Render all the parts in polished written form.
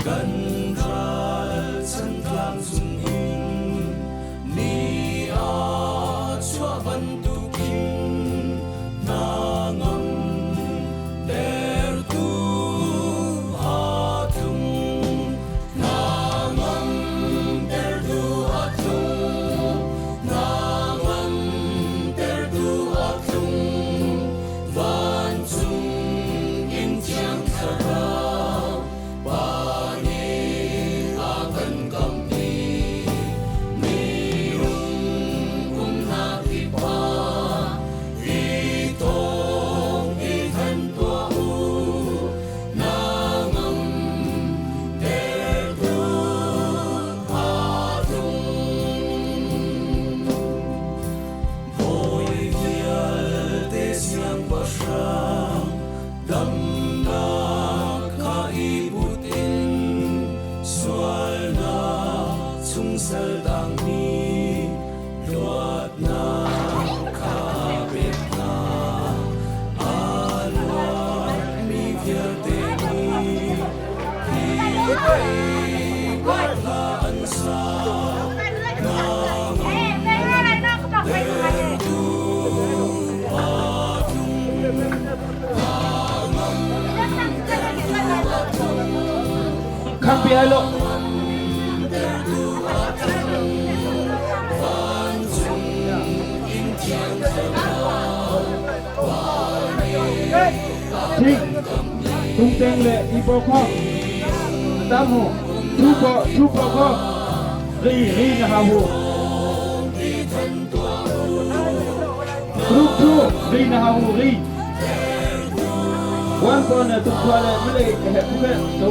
Kan ralchan tlang chungin ni a chuah bantukin hna ngam tertu a tlung. Hna ngam tertu a tlung. Hna ngam tertu a tlung. Vancung in Thiang Thlarau Pa nih a kan kamhmi minung umnak kip ah i thawng i thanh tuah u. Na ngam tertu aa tlung. Bawi vialte siangpahrang damnak kha i put in sualnak chung sal tangmi luatnak kha pek hna. A luatmi vialte nih hi lei hla an sa. Khampi ai lo. Thing, tungteng le ipo kho. Tam hu, thu po, thu po kho. Ri, ri na hau hu. Group 2, ri na hau hu, ri. One po na tuk khua le male he phuke so.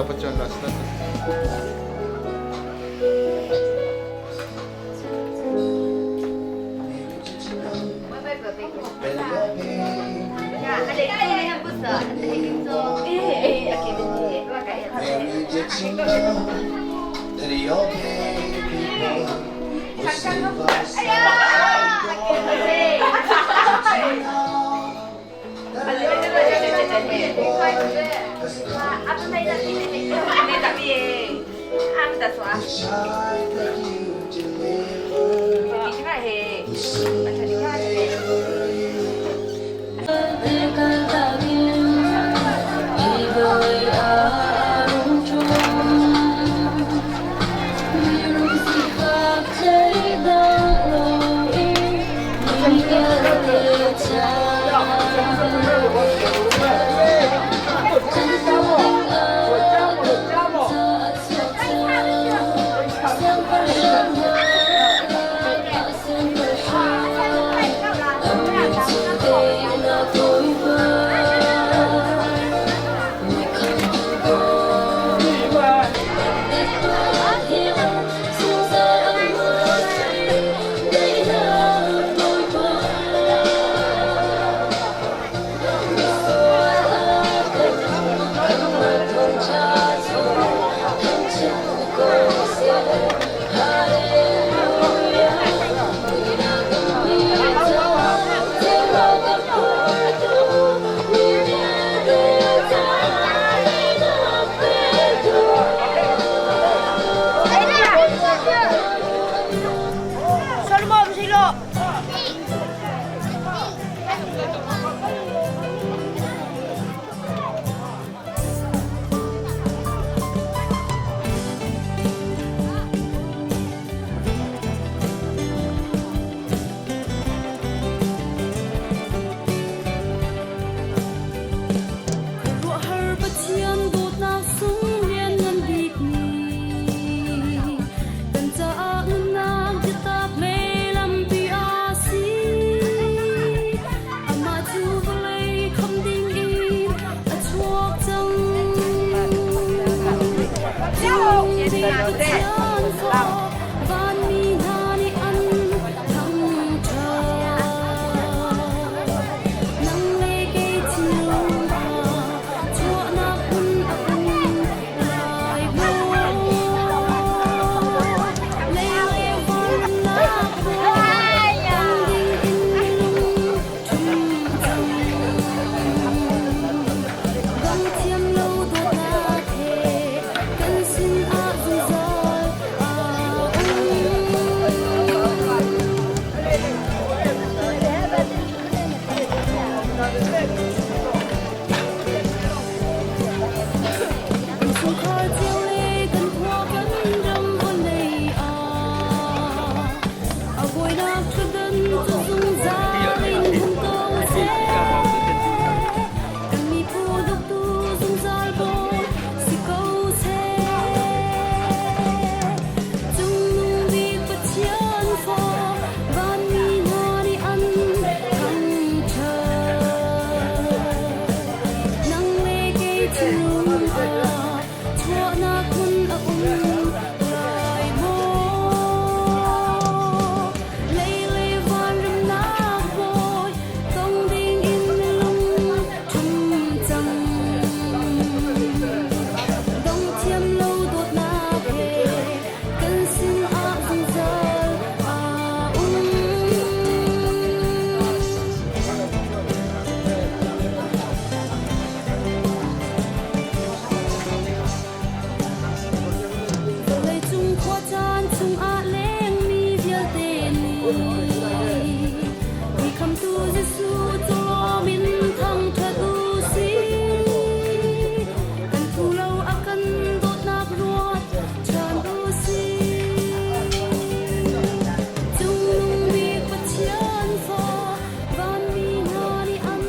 Pachon la, Khuaruahhar Pathian dawtnak sung lianngan bik nih kan caah nunnak biatak le lampi a si. Amah cu vawlei khamh ding in a chuak cang. Cung bik Pathian fa vanmi hna nih an thangṭhat. Nang le kei thinlung ah chuahnak hmun a um lai maw? Lei le vannak bawi dang ding in minung ṭhum cang. Dong thiam lo dawtnak he kan sinah zungzal aa um. Chungkhar cio le kan khua kan ram vawlei ah a bawinak ṭhutdan cu zungzal in hmun ko seh. Kan miphun dawtu zungzal bawi si ko seh. Cungnung bik Pathian fa vanmi hna nih an thangṭhat. Nang le kei thinlung ah chuahnak hmun a um lai maw? Lei le van remnak bawi tong ding in lung ṭhum cang. Dong thiam lo dawtnak he kan sinah zungzal aa um. Vawleicung khuacaan chungah lengmi vialte nih mi khamtu Jesuh cu lawm in thangṭhat u sih. Kan phu lo a kan dawtnak ruat ṭhan u sih. Cungnung bik Pathian fa vanmi hna nih an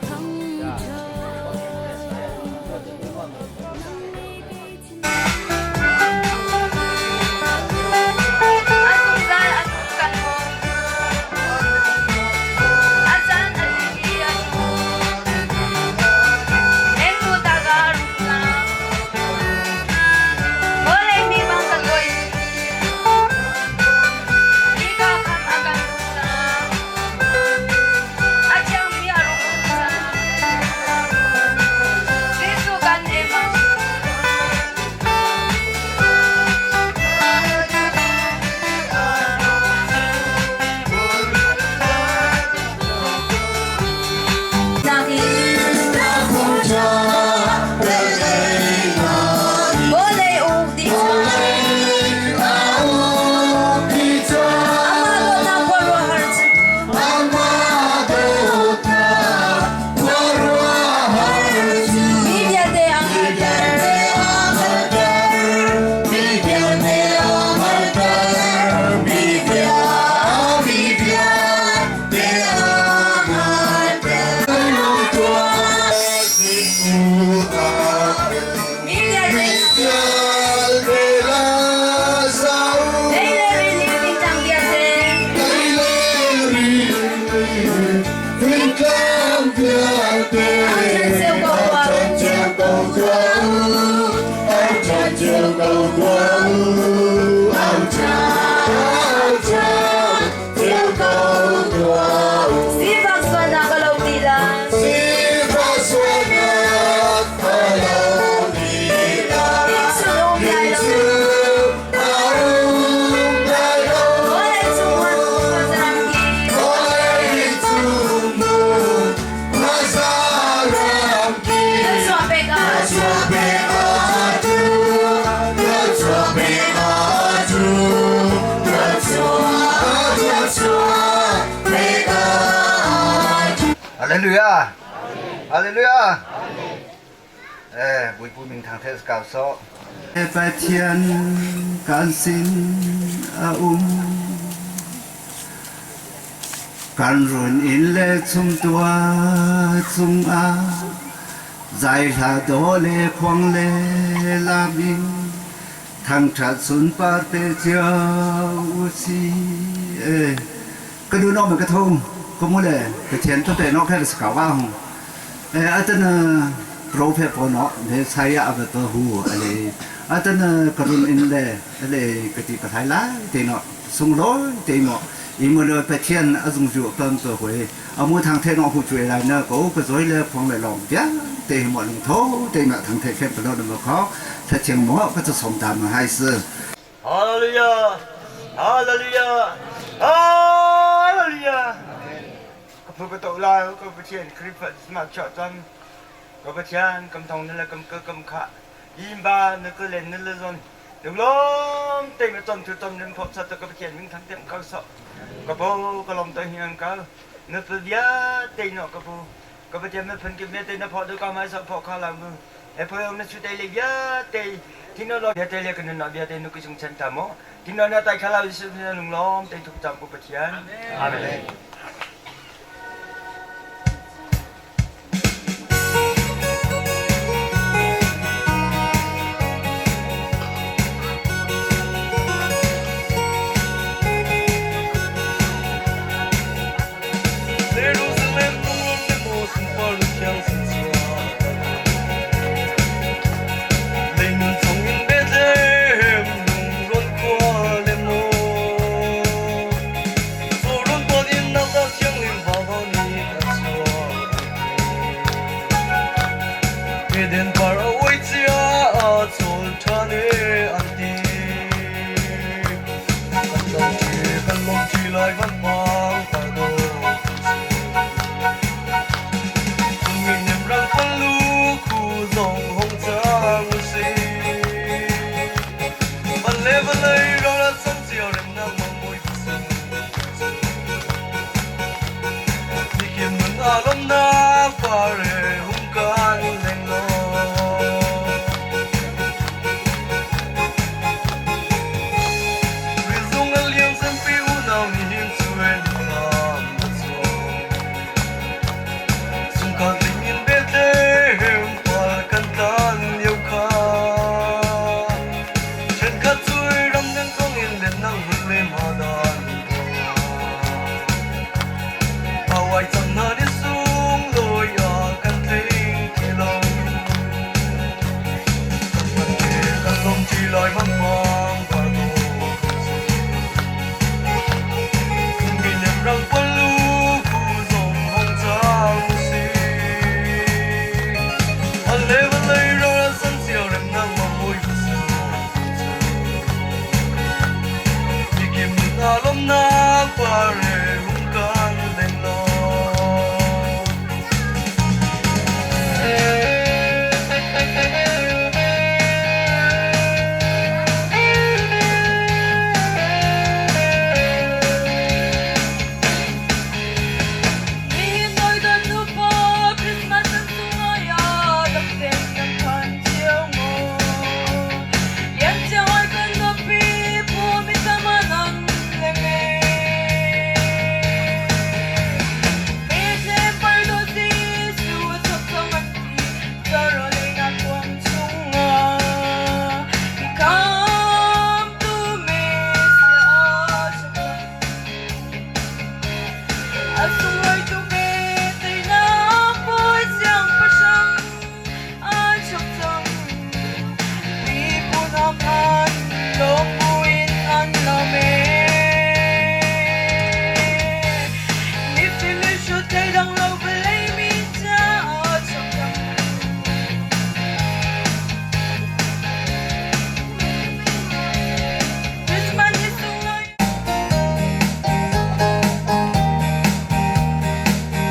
thangṭhat. Nang le kei thin A zungzal a nung kan maw? A caan a Hallelujah. Hallelujah. Eh, Buipu min thang the kau so. Pathian kan sin a um. Kan run inn le chumtua cungah zai hla dawh le khuang le lam in thangṭhat sunpar pe cio u si. Eh, ka du no me ka thung ko mu le Pathian to te no khe sa ka wa hung. Eh, atan prophet po no ne saya ava to hu ale atan karun in le ale kati pathai lai te no sunglawi te mo imolo Pathian a zungzu pam to hoi amu thang the no hu chui lai na ko ka zoi le phong le long bia te mo lung tho te ma thang the khem palo mo kho tha cheng mo ka cha som ta ma hai se. Hallelujah! Hallelujah! Hallelujah! Ka phu ka to lai ka Pathian Khrihfa sma cha cham ka Pathian kam thong na le kam ka kam kha yim ba na ka len na le zon Lunglawm tein a ton tu ton rim phawt sat ka Pathian min thang tem kau so ka bo ka lom to hian ka na pu bia te no ka pu ka Pathian na phun ki me te na pho du ka mai so pho kha la mu e pho yong na chu te le bia te thino lo bia te le kan na bia te nu ki sung chen ta mo thino na tai kha la su na lunglawm te thuk cham ku Pathian. Amen. Jerusalem lunglawm le maw sunpar na thiang sin chuak. Leinun chungin Bethlehem lungrawn khua le maw. Soron pawl in nak thianghlim vava nih a chuak. Eden par a uai cia a chawl ṭhan e an ti. Kan lamṭi kan lawmṭi lai vanpang par dawh. Cun nemrang palu khu zong hong cang u sih. Van le vawlei ral a cang cia remnak mawi pasal. Mikim nun aa lawmnak pare hung kan leng law. Rizung a liam sempi unau nihin cuen thlam a chuak. Sungkhat ding in Bethlehem pal kan tlan lio kha. Ṭhenkhat cu ramdang thawng in lennak hun le ma dan Hawaii cang hna ni sunglawi ah kan tling ti lo. Kan van ke kan lawm ṭi lai vampang par dawh. Mi nemrang palu khu zong hong cang u sih. A le vawlei ral a san cio remnak mawi pasal. Mikim nun aa lawmnak pare hung kan leng law. Nihin noi nupa Christmas an sunglawi ah dam tein kan phan cio maw? Lian cia hoi kan nupi phu mi tam ah nan leng e. Bethlehem pardo Jesuh a chuak cang an ti, Carolina kuang chungah. Ikam tu Messiah a chuak cang. A sunglawi tuk e, teinak bawi siangpahrang a chuak cang. Miphun ah khan lawm buin an lawm e. Mifim mihrut thleidang lo vawlei mi caah a chuak cang. Christmas ni sunglawi.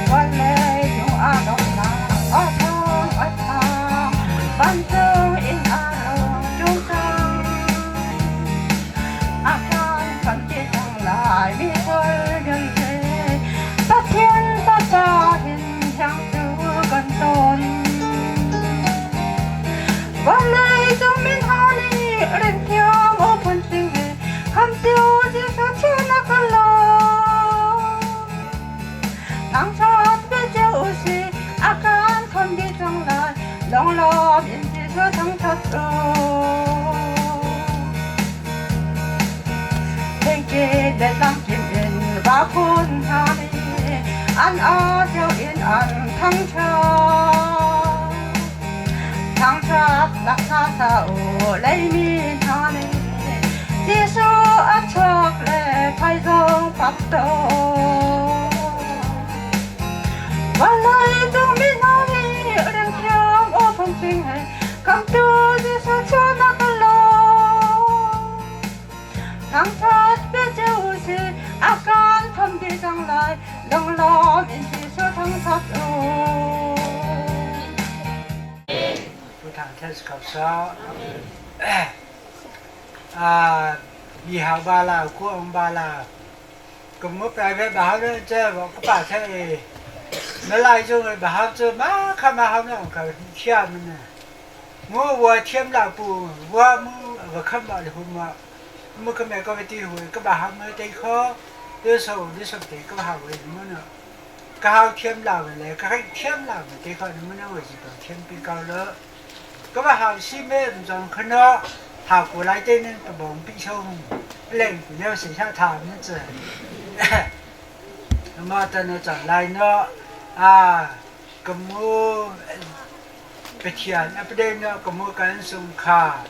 Vawlei cung aa dawhnak a thawng a thang, vancung in a rung ṭum cang. A thang kan ti cang lai mi pawl vialte, Pathian Fapa. Thangṭhat ve cio usih, a kan kham dih cang lai, lunglawm in Jesuh thangṭhat u. Thingkit le tlangkim in va phun hna nih an aw cio in an thangṭhat. Thangṭhat lak hna hlah u, leimi hna nih Jesuh a chuak le phaizawng pak tawn. Vawlei cung mi hna nih rianthiam aw phungching he Khamhtu Jesuh chuahnak a lawm. Thangṭhat pe cio usih, a kan kham dih cang lai, lunglawm in Jesuh thangṭhat u. Pu Thang Thet Kap Sa. À, mi hau ba la ku ông ba la cùng một private bà hau nữa chơi bọn các bà thế nó lại cho người bà hau chơi má khăm mà hau nó cả chia mình nè mua vừa thiêm là bù vừa mua vừa khăm bảo là hùng mà mua cái mẹ có cái tiêu hồi các bà hau mới tay khó đưa sầu đưa sầu thì các bà hau về mua nữa các hau thiêm là về lại các thiêm là về tay khó nó mới nói gì bảo thiêm bị cao lỡ ก็ว่าหาว西咩唔撞可能หาว过来的呢不忙比较冷不了剩下他们子，那么等到转来呢啊，个么别天啊不对呢，个么干松卡，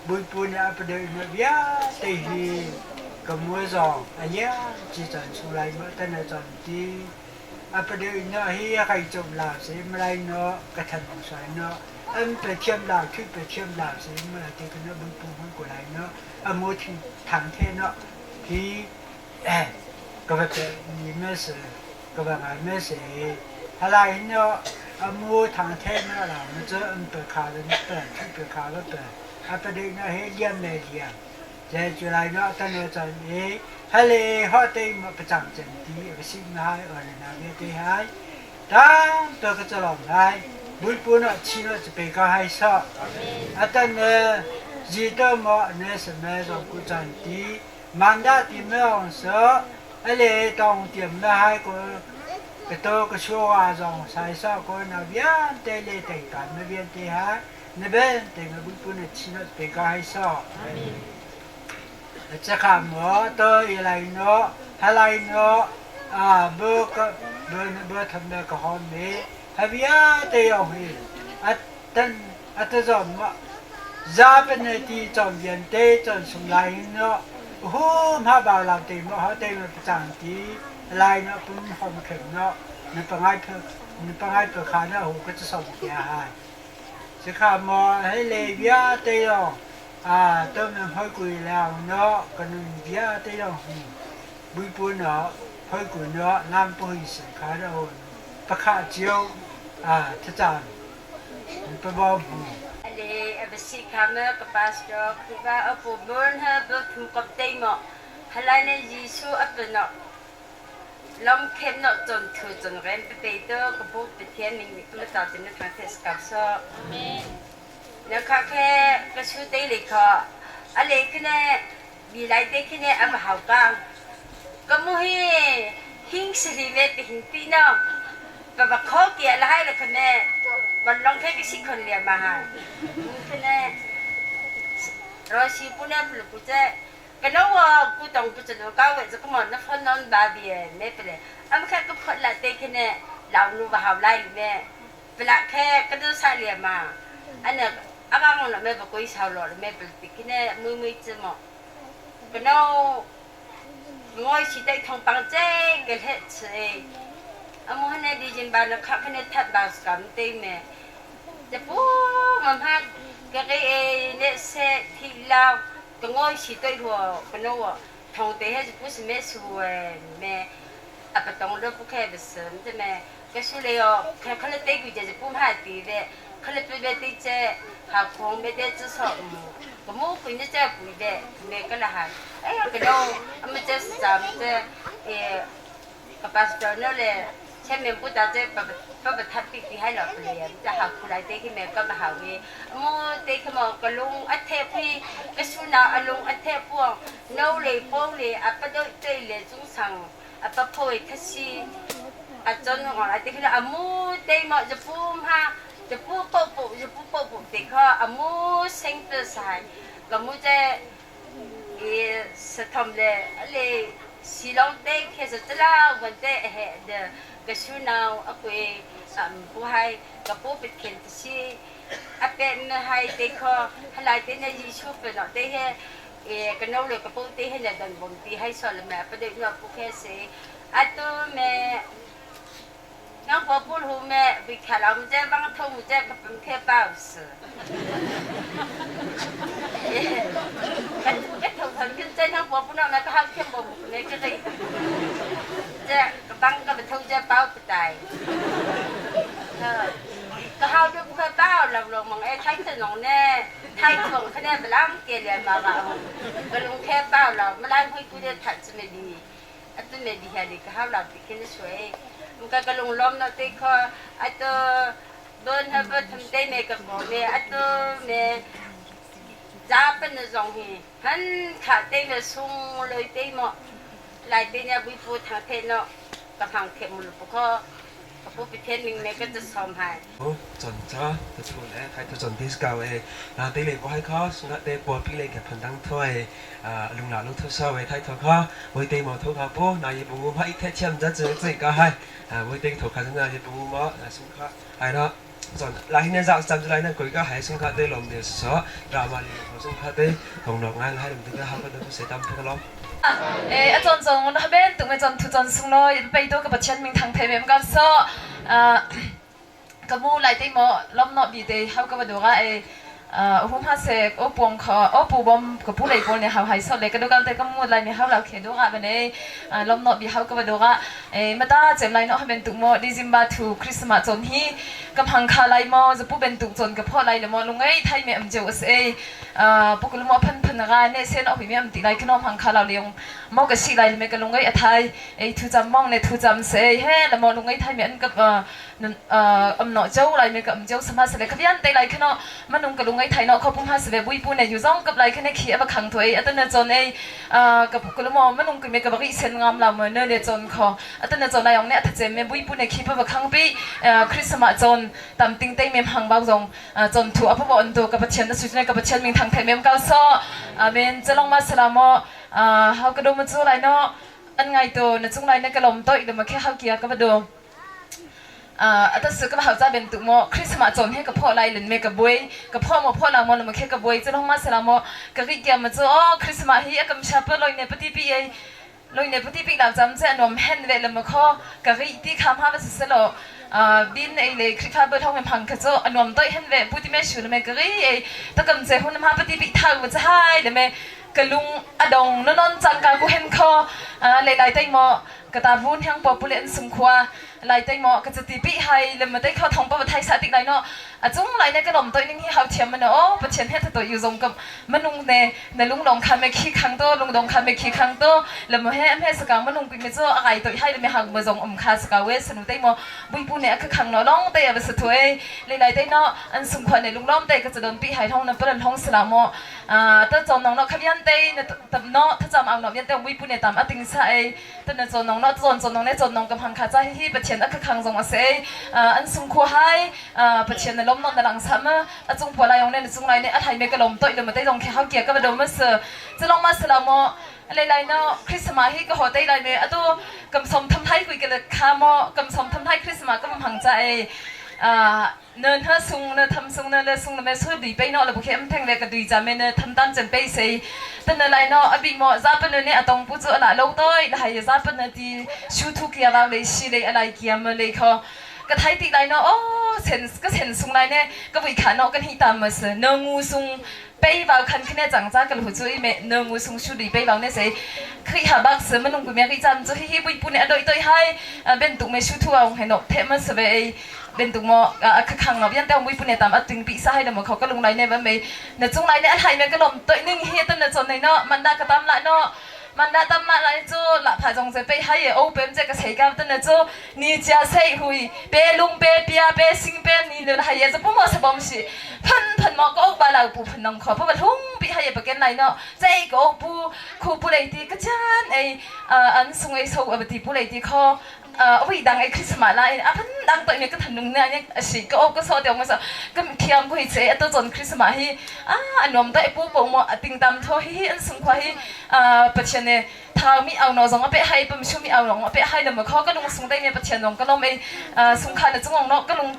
不不呢不对呢，呀对嘿，个么上哎呀，只转出来么等到转的。啊不对呢，嘿还做啦，谁没来呢？个他们说呢。恩白天啦，去白天啦，谁没来这个呢？不不会过来呢？啊，莫听唐天呢，他哎，个不你们是，个不俺们是，他来呢，啊莫唐天呢啦，我们这恩白卡的白，去白卡的白，啊不对呢，嘿两没两，这就来呢，等了阵诶，他来好对么不长真的，个心还二那个对还。当这个这老来，不不呢，去了就被个害臊。啊，等呢，记得么？那什么从古装的，满大的没红色，啊来当点么还个，个多个小娃从山上过那边带来带干那边带还，那边带个不不呢，去了被个害臊。这看么到一来呢，还来呢。啊，无个无无他们个好美，还不要得要回，啊等啊这种么，日本的地种原地种从来呢，呼嘛把老地么好地么不长地，来呢不好么肯呢，你不爱不你不爱不看呢，我个只上天哈，这看么还来边对哟，啊，都能回归了呢，可能边对哟，不不呢。回归了，南不会是开了不卡酒啊，这张不保护。 Ale abasi kama ka pastor kiba apu burn ha bu thum kop te mo halai ne Jisu apno long kem no chon thu chon rem pe pe to ka bu pe thian ning ni kuma ta tin na thang the skap so amen na kha khe ka su te le kha ale khne bi lai te khne am hau kang ကမဟိဟင်းစရီမေတဟင်းတီနောပပခေါကီလာဟိုင်လခနေဘလောင်ခဲကစီခွန်လျမဟာခနေရောရှိပုနေပလကုကျကနောဝကုတောင်ပုချနောကောဝဲစကမနဖနွန်ဘာဘီမေပလေအမခကဖတ်လာတေခနေလောင်နူဘဟောက်လိုက်မေပလခဲကဒဆာလျမအနအကောင်နမေဘကိုဆောလောမေပလတိခနေမွေမွေချမောကနော 我是在同帮这个黑吃，啊，我那以前办了卡，那太把是咁对咩？这不，我怕个个那些铁老，个我是对我，个那我同对还是不是没数诶咩？啊，不懂了不开不是，这咩？个数来哦，看看了对个就是不怕对的，看了别别对这，还空没得至少嗯，个么鬼呢这贵的，没个了还。哎呀，个喏，我们这是咱们这，诶，个巴士那嘞，前面不打这不不不他比比还老不嘞，这好出来这个没个好的，我这个么个龙啊太皮，个树那啊龙啊太不，脑嘞包嘞啊不都对嘞中上啊不破的可是。A chon ngol ai te khi amu te mo japu ha japu po po japu po po te kho amu seng te sai ka mu che i sathom le le silong te khe sa tla wan te he de ka su nau a kwe am pu hai ka pu pit khen ti si a pe me hai te kho halai te na Jisu pe no te he e ka no le ka pu te he na dan bom ti hai so le me pa de no pu khe se atu me nang po pu hu me bi kha lam je bang thong je ka pum khe pau se cái thằng thằng kinh tế nó bỏ nó là cái hang thêm bộ này cái gì cái băng cái mình thông cho bao cái tài cái hao được cái bao làm rồi mà em thấy cái nó nè thay thường cái này mà làm kia liền mà bảo cái lông khe bao là mà làm hơi cứ để thật cho mình đi atu me di hali ka hau la ti kin sui ka ka lung lom na te kho atu bon ha ba tham te me ka ko me atu me za pan na zong hi han kha te me sung loi te mo lai te nya bui pu thang the no ka phang the mu lu ko ka pu pi the ning me ka cha som hai 准则的出来，还都准备是搞诶，那对嚟我还考，那对波比嚟嘅盘当托诶，啊，龙拿路托稍微太托卡，我对毛托卡波，那也不怕一贴签在这这个还，啊，我对托卡那也不毛，啊，送卡，系啦。จนลายเนี่ยจะจำจะลายนั่นกุยก็หายสงขาเตลมเดียวสอรามาลีของสงขาเตของดอกงานให้ลมตึกเขาก็เดินเสียตามทุกลม เออจนจนนะเบนตุงเมจนทุจนสุงน้อยไปตัวกับเชียนมิงทางเทเมมกับซออ่า กมูไลเตโมลมนอบีเตเฮากบดูกะเออหุมฮาเซโอปวงขอโอปูบอมกับผู้เลยปนเนี่ยเฮาไฮสดเลยก็ดูกันแต่ก็มูไลเนี่ยเฮาเราเขียนดูกะบันเอลมนอบีเฮากบดูกะเอมาตาเจมไลเนาะเป็นตุโมดิซิมบาทูคริสต์มาสจนฮีกับหังคาไลโมจะปูเป็นตุจนกับพ่อไลเลยโมลุงไอ้ไทยเมอมเจวสเอปกลุมพันพันกาเนี่ยเซนอภิเมอมติไลขนมหังคาเราเลี้ยงมอกะชีไลเมกะลุงไอ้ไทยเอทูจำมองเนี่ยทูจำเซเฮละโมลุงไอ้ไทยเมอันกับอมเนาะเจ้าไลเมกะอมเจ้าสมาสเลขยันเตไลขนมมันนุงกะลุงไอ้ไทยเนาะขอปุ่มหาสเวบุยปูเนี่ยอยู่ซ่องกับไลขนขี้อบักขังถวยอัตเนจนเอกับกลุมมันนุงกะเมกะบักอีเซนงามลาเมเนเนจนขออัตเนจนนายองเนี่ยทัดเจเมบุยปูเนี่ยขี้ปะบักขังปีคริสต์มาจนตามติงเตเมมหังบางจงจนถูอภวอันตัวกับเชียนสุดในกับเชียนมิงทางไทยเมมเกาซออาเมนจะลงมาสลามอเฮากระดูมาจูไรเนาะอันไงตัวในจุงไรในกระลมตัวอีกเดี๋ยวมาแค่เฮาเกียร์ก็มาดูอาตสึก็เฮาจะเป็นตุโมคริสต์มาสจนให้กับพ่อไรหรือเมกับบุยกับพ่อโมพ่อเราโมมาแค่กับบุยจะลงมาสลามอกะกิเกียมาจูอ๋อคริสต์มาสฮีกำชาเปลอยในปฏิปีเอลอยในปฏิปีดาวจำเจนมเห็นเวลมาข้อกะกิที่คำฮาบสสโลบินเอเลยคริฟาเบอร์ทองเป็นพังขจอนวมตัวเห็นเวปุติเมชูนเมกะกิเอตะกำเจหุนมาปฏิปีทางมันจะให้เลยเมกะลุงอดงนนจังกากูเห็นคอเลยไลเตโมกะตาวุนแห่งปอปุเลนสุงควาไลเตโมกะจะตีปีให้เลยมาได้เข้าทองปะไทยสติไลเนาะอะจุงไลเนี่ยกระลมตัวนึงที่เฮาเทียมมันเนาะปะเชียนเฮ็ดตัวอยู่ทรงกับมันนุงเนในลุงดงคันไม่ขี้คังตัวลุงดงคันไม่ขี้คังตัวแล้วมาเฮ็ดเฮ็ดสกามันนุงปีไม่จ้าอะไรตัวให้เลยไม่หักมาทรงอมคาสกาเวสนุเตโมบุยปูเนี่ยคือคังเนาะลองเตะไปสถวยเลยไลเตเนาะอันสุงควาในลุงล้อมเตะก็จะโดนปีให้ท้องนั้นเปิ้นท้องสลามโมอ่าตัวจงน้องเนาะขยันเตะตับเนาะถ้าจำเอาเนาะยันเตะบุยปูเนี่ยตามอติงซะเอตัวเนี่ยจงน้องเนาะจงจงน้องเนี่ยจงน้องกับหังคาใจที่ปะเชียนอักคังจงอาเซอันสุงควาให้ปะเชียนในล้มนอนในหลังซ้ำอะจงผัวลายองเนี่ยจงลายเนี่ยอะไทยเมกะลมตัวอีกมาได้ลงแค่เขาเกียร์ก็มาโดนมาเสือจะลงมาสลามอะไรไรเนาะคริสต์มาสที่ก็หอได้ไรเมอะตัวกำสมทำไทยคุยกันเลยคามอกำสมทำไทยคริสต์มาสก็มันหังใจเนินฮะซุงเนินทำซุงเนินเลซุงเนินเมสุดีไปเนาะแล้วบุเคมแทงเลยก็ดีจ้าเมเนทำตันจำไปเสียแต่เนินไรเนาะอบิมอซาปเนินเนี่ยอตงปุจุอะไรลงต้อยแล้วให้ซาปเนินที่ชูทุกอย่างเลยชีเลยอะไรเกี่ยมเลยเขาก็ไทยติดไรเนาะโอ้เซนก็เซนซุงไรเนี่ยก็วิขาเนาะกันที่ตามมาเสเนื้องูซุงไปวาวคันขึ้นเนี่ยจังจ้ากันหัวจุ้ยเมเนื้องูซุงชูดีไปวาวเนี่ยเสียคือหาบักเสมันลงกูเมียกิจันจะฮิบุยปุ่นเนี่ยโดยตัวให้เป็นตุกเมชูทัวร์ให้นกเทมันเสเบเป็นตุกมอคือขังเนาะยันแต่มุยปุ่นเนี่ยตามอัตึงปีซะให้เนาะเขาก็ลงไรเนี่ยว่าไม่เนื้อจุงไรเนี่ยอะไรเมก็ลมตัวนึงเฮียต้นเนื้อจนในเนาะมันได้ก็ตามละเนาะมันได้ตามละไรจูละผาจงจะไปให้โอเป็นจะกระเสกับต้นเนื้อจูนี่จะเสหุยเปลุงเปเปียเปสิงเปนี่เลยให้จะปุ่มสบอมสิพันพันมอก็ออกบาลาปูพันน้องขอเพราะว่าทุ่งปีให้ปะเกนไรเนาะใจก็ออกปูคู่ปูเลยตีก็จานไออันสุงไอโซอปตีปูเลยตีคอ Wi dang ai Christmas la in a phan dang to me ka thanung na ne si ka o ka so te ma so ka thiam ko hi che to chon Christmas hi a anom ta pu po mo ting tam tho hi an sung khwa hi Pathian ne thau mi au no zong a pe hai pam shu mi au long a pe hai le ma kho ka lung sung dai me Pathian nong ka lom ei sung kha na chungong no ka lung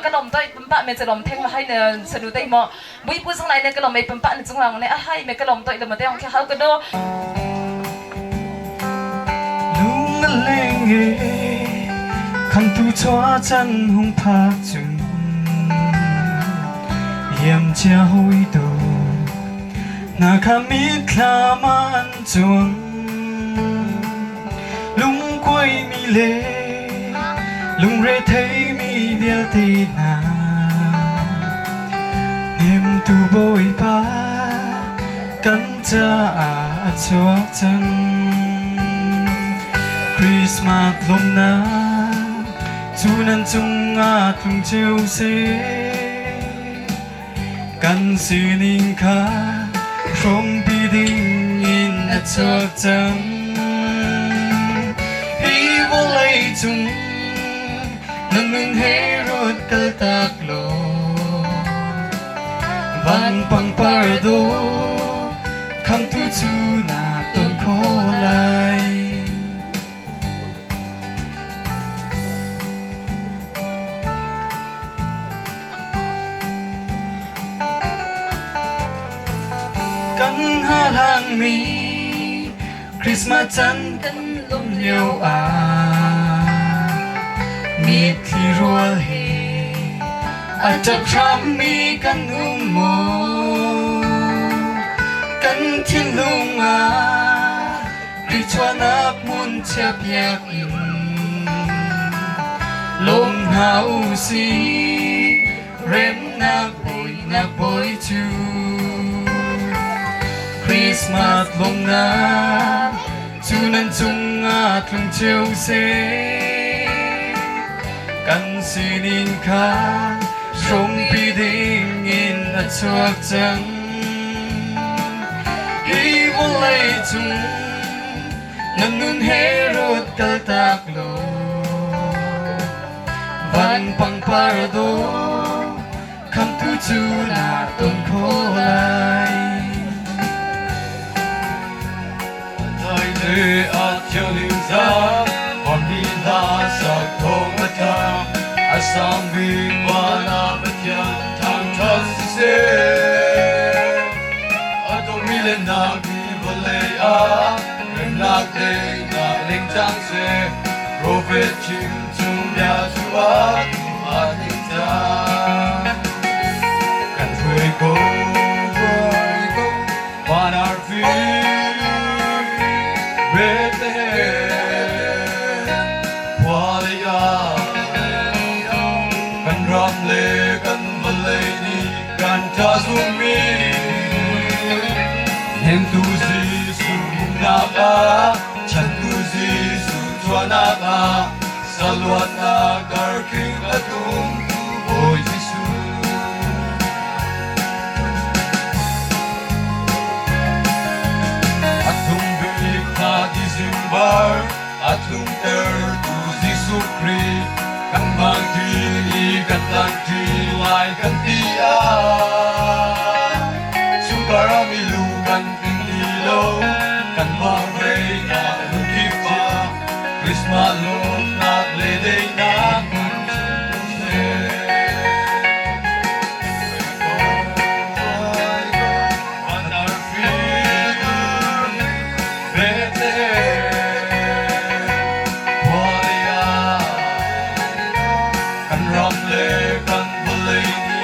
ka lom toi pam pa me che lom theng ma hai na sanu dai mo bui pu zong lai ne ka lom ei pam pa na chung lang ne a hai me ka lom toi le ma te ong kha hau ka do. Lung a leng e khang tu chua chan hung phak chung yam chia hoi tu na kha mi thla man chuang lung quay mi le lung re thấy mi vial te na niềm tu bồi pa kan cha a chuak cang Christmas lom na chu nan chung a tlung cheu se kan sining kha from bi ding in a chuak cang hi vô lei chung nan nun Herod kal tak lo van pang par do kham tu chu na ton kho lai kan ha lang mi Christmas chan kan lom liu a mi thi rual he a chap tram mi kan um mo kan thiên lung a Christmas mun chap yak in lom hau si rem nak boi nak boi chu Christmas lom na chu nan chung a tlung chiu se kan sining kha rong pi ding in a chuak chang hi vô lei chung nan nun Herod kal tak lo van pang par do kham tu chu na ton kho lai Thai le a thiang lim za hon li la sak thong a tha a sang bi wa na pathian thang tha si se a to mi le na bi vo le a rem nak le na ling chang se prophet chim chung bia chu a tu a ting cha kan thui ko van ar fi Bethlehem Hwalia kan ram le kan valley ni kan cha mi nem tu si su na ka chan tu si su chua na ka saluat na kar king atum tu oi Jesu atum bik na December atum ter tu Jesu Christ kan mang thi kan lang thi lai kan ti a chung kara mi lu kan tin li lo kan mang re na lu ki pa Christmas lo na le de na kan se Van ar fi Bethlehem Hwalia kan ram le kan valley ni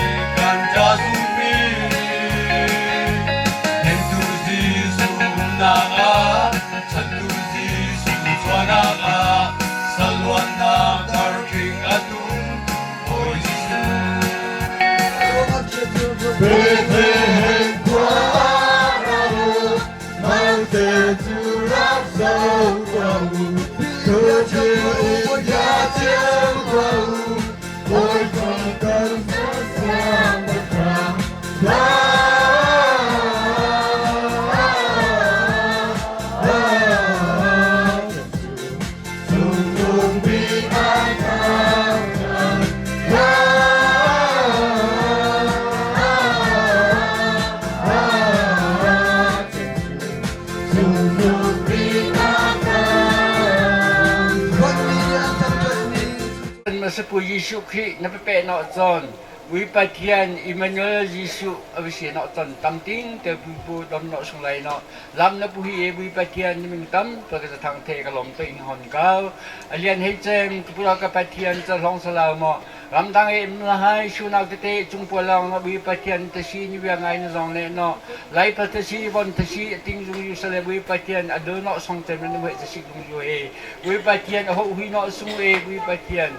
Ram a si Pu Jesuh Khrih na papeh nawh cawn Ui Pathian Emmanuel Jesuh a va si nawh cawn tam ting te pu dom nawh sung lai nawh lam na pu hi e Ui Pathian na ming tam pa ka thang the ka lom to in hon kau a lian hei cem ka pura ka Pathian ca hlong salau maw Ramdang i um lahai sunak tete cung pualawng na ui Pathian tasi ni bia ngai na zong le no lai pa tasi von tasi ting zung yu sale ui Pathian a do no song te man hui tasi dung yu he ui Pathian a ho hui no sung e ui Pathian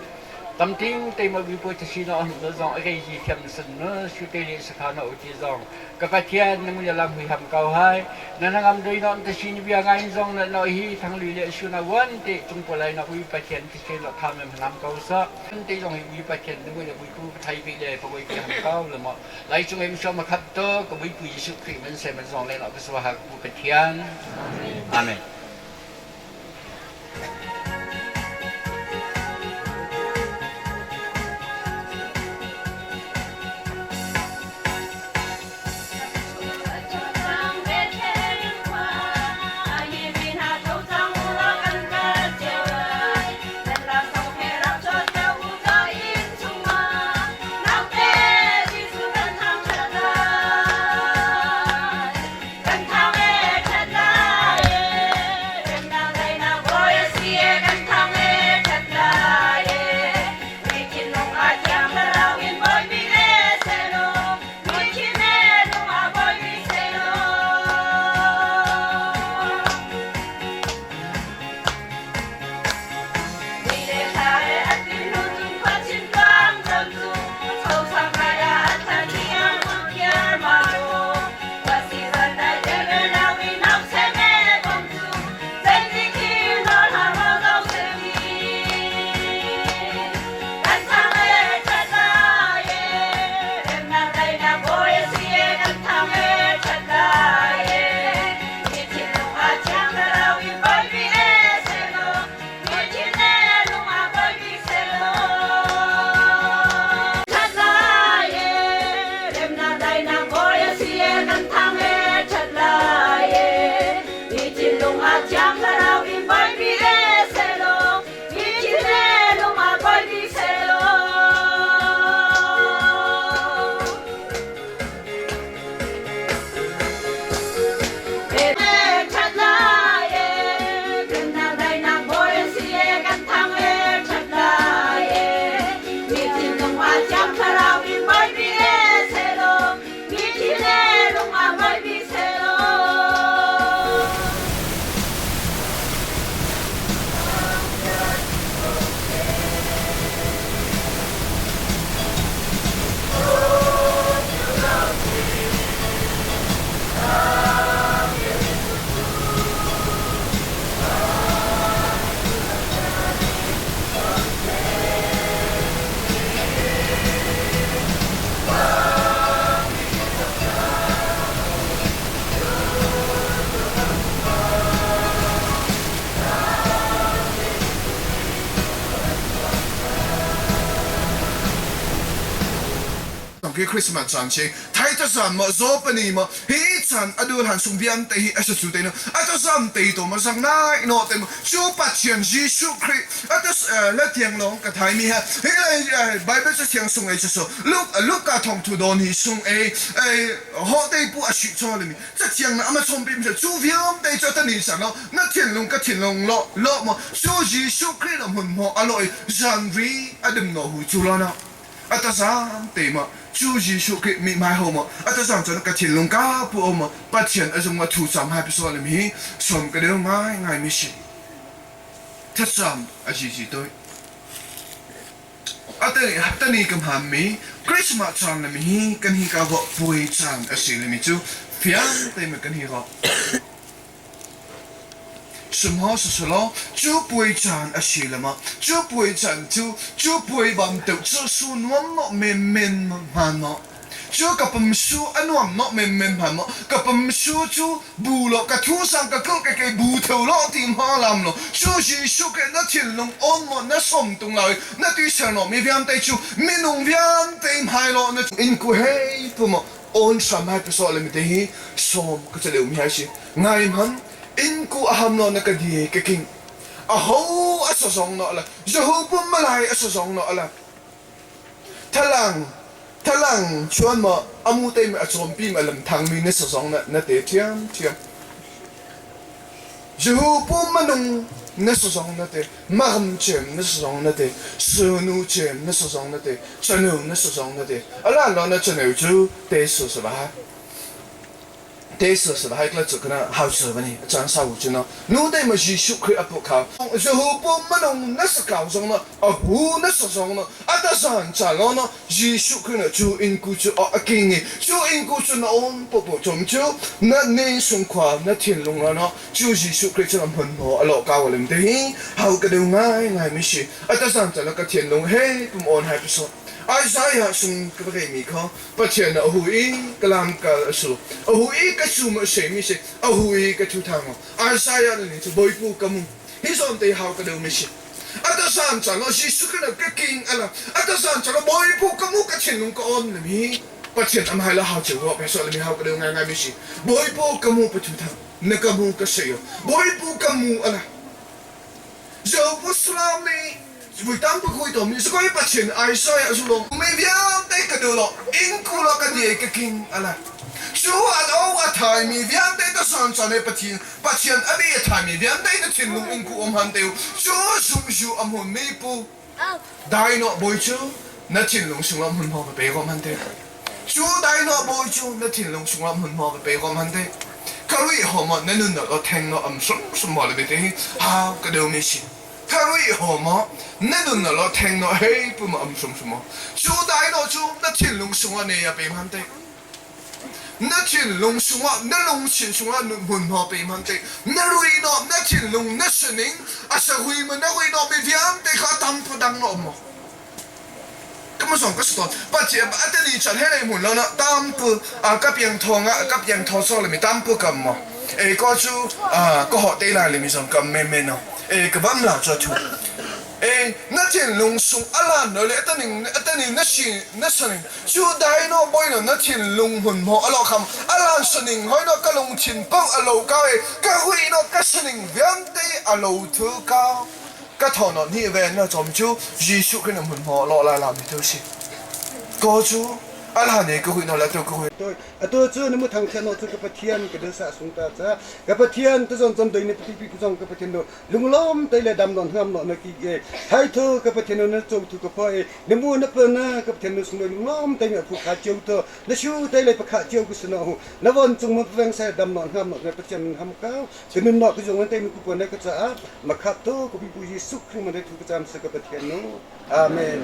tam ting te ma ui po tasi no hum no zong a gei ji thiam san no su te le sakha no uti zong ka Pathian na mun lam hui ham kau hai na nangam doi no tasi ni bia ngai zong na no hi thang lui le su na wan te cung polai na ui Pathian ti se no tham nam kau sa te zong hi ui Pathian na mui le buipu thai bi le pawei pi ham kau le mo lai chung em shom khat to ka buipu Jesuh Khrih man se man zong le no ka swa ha ku Pathian. Amen. Ki Christmas caan si thai ta zam ma zo pani ma hi chan adul han sung bian te hi asa chu te no ata zam te to ma sang nai no te chu Pathian Jesu Christ ata la thiang long ka thai mi ha hi lai Bible cha thiang sung ei cha so Luke Luka thong thu don hi sung ei ho te pu a shi cho le mi cha thiang na ama chom pi mi chu viam te cho ta ni sang lo na thian lung ka thian lung lo lo mo chu Jesu Christ lo mun mo aloi zan ri adim no hu chu lo na ata zam te ma chu Jesuh Khrih mi hmai ho ma ata zam cun ka thinlung ka pu o ma Pathian a zung a thu sam hai pasol mi hi som ka deu ngai ngai mi si thacham a ji ji toi atani tani kam ham mi Christmas caan le mi hi kan hi ka go puai caan a si le mi cu fiang te ma kan hi go Sihmanhsehlaw cu puai caan a si le ma cu puai caan cu cu puai bantuk cu su nuam maw menmen hmaan maw? Cu ka pum su a nuam maw menmen hmaan maw? Ka pum su cu bu law ka thu sang ka kul ka ke bu theu law ti hma lam law cu Jesuh ke na thinlung awn maw na som tung lai na tuiser naw mi vialte cu minung vialte hmai law na inn ku hei pu maw awn hram hai pasawh le mite hi sawm ka caleu mi hai si ngai hman in ku aham no na ka di ka king. A ho a sa zong no la Jehu pum malai a sa zong no la thalang thalang chuan ma amu te mi a chom pi ma lam thang mi na sa zong na na te thiam thiam Jehu pum manung na sa zong na te maram chem na sa zong na te sunu chem na sa zong na te chanu na sa zong na te ala lo na chaneu chu te su sa ba 第四是还个这个呢，好吃不呢？张少武就呢，努得么耶稣开阿不靠，最后不没弄那是高中呢，啊不那是中呢，啊但是很惨了呢，耶稣开呢就因故就啊经呢，就因故就那on 不不怎就那年松垮那天龙了呢，就耶稣开就那门头啊老高了的，好个牛爱爱没事，啊但是很惨了个天龙嘿不on 还不说。Isaiah sung ka ba mi kha Pathian a hu i ka lam ka su a hu i ka su ma se mi se a hu i ka thu thang Isaiah ni chu boi pu ka mu hi son te hau ka deu mi si ata san cha lo si su ka ka king ala ata san cha lo boi pu ka mu ka chin lung ka on le mi Pathian am hai la hau chu ho pe so le mi hau ka deu ngai ngai mi si boi pu ka mu pa thu thang na ka mu ka se yo boi pu ka mu ala Jerusalem ni vui tam pu khui tom ni so koi Pathian Isaiah su lo mi vialte ka du lo in ku lo ka die ka king ala chu an o a thai mi vialte ta san chan e Pathian Pathian a bi a thai mi vialte ta thin lung in ku om han teu chu sum su am hun mi pu dai no boi chu na thin lung sung am hun ho ka pe kom han te chu dai no boi chu na thin lung sung am hun ho ka pe kom han te ka rui ho mo na nun no theng no am sum sum mo le be te ha ka deu mi si 他为何么？那轮那老听到嘿不么什么什么？就大那就那天龙熊啊，你也别看的。那天龙熊啊，那龙群熊啊，文化别看的。那瑞那那天龙那神灵，啊是会么？那会那没听的，他当不当了么？根本上个是当，不接啊！得你传起来门了呢，当不啊？个边痛啊，个边痛所里面当不干么？诶，个就啊，个学地来里面上咁咩咩咯？诶，个班老做图。诶，那天龙松阿兰那里，等你等你那是那是你，就带那boy 那那天龙魂魔阿老看阿兰是你，还那个龙天宝阿老高诶，个会那个是你，两地阿老土高。个头脑你为那怎就艺术可能文化落来了没东西，高住阿拉那个会拿来都个会。对，啊，都这那么唐天哦，这个白天给他啥送大家，个白天这种针对你比比这个白天哦，龙龙对来当当他们那个，抬头个白天哦那走土个破，你么那不那个白天哦送龙龙对来不卡酒的，那修对来不卡酒个是那吼，那วัน中么不分晒当当他们那白天他们高，就那那个种对你不那个啥，มาขับตัวก็มีปุยสุขขึ้นมาได้ทุกจำสกับเทียนโนอาเมน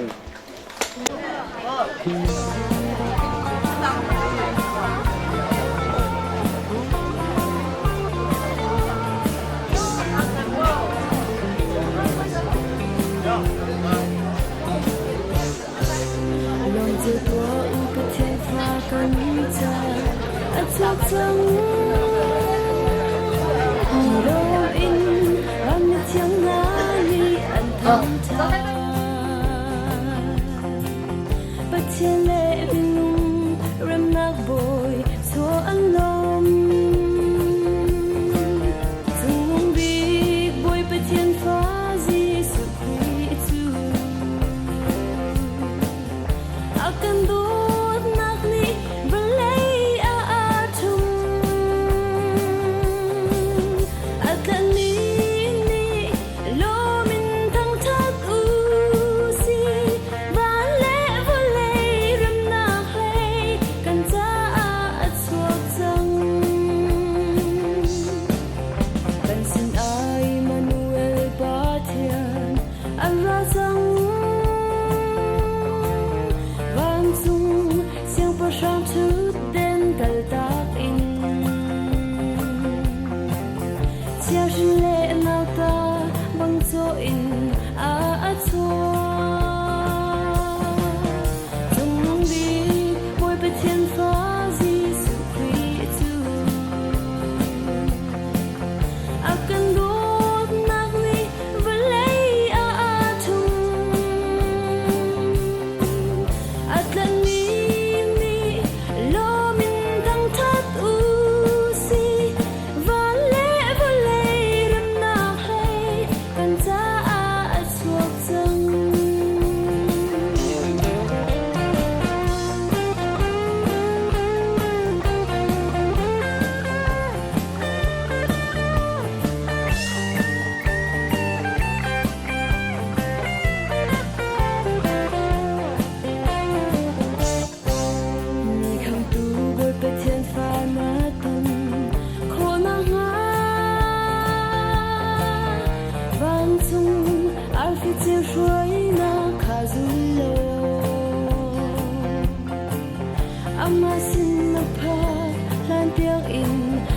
Amah sin na phak hlan tiangin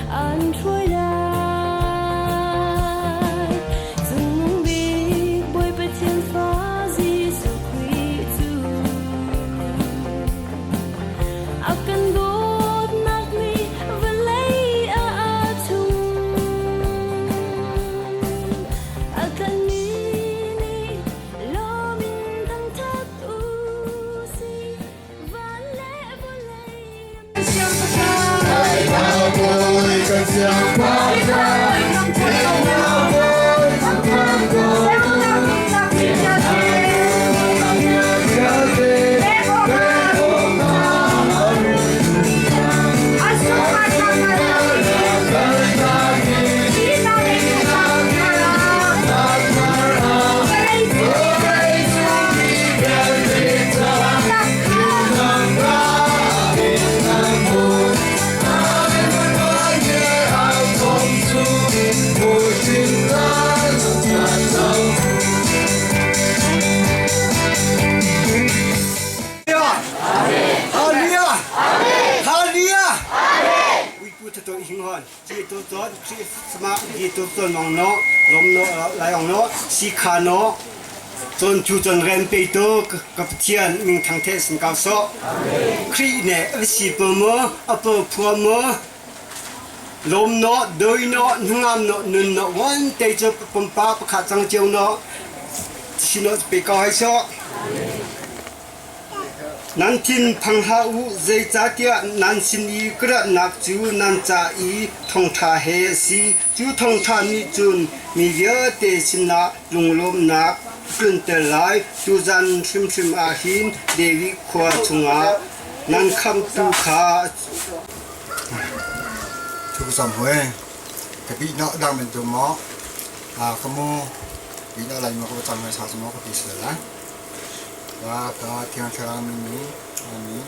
aan hruai lai. Cungnung bik Bawi Pathian fa Jesuh Khrih cu a kan dawtnak nih vawlei ah aa chung. A tlanhmi nih lawm in thangṭhat u sih. Van le vawlei Kan siangpahrang, Hallelujah! Hallelujah! Pu to hing hon chi tu chon chi sama gi tu chon nong no lom no lai ong no si kha no chon chu chon rem pe tu ka pathian ming thang the sin ka so khri ne si po mo apo phua mo lom no doi no ngam no nun no wan te chu pumpa pakha chang cheu no sino pe ka hai so Nan thin phang hlah u, zeicahtiah nan sin i ka ratnak cu nan ca i thawngṭha he a si. Cu thawngṭha nih cun mi vialte sinah lunglawmhnak a tlunter lai. Tuzan hrimhrim ah hin David khua chungah nan khamhtu kha Thu sam hue ka bi no dang men tu mo a ka mu bi no lai mo ka chang sa mo ka pi sila lai Pa Thiang Thlarau min in. Amen.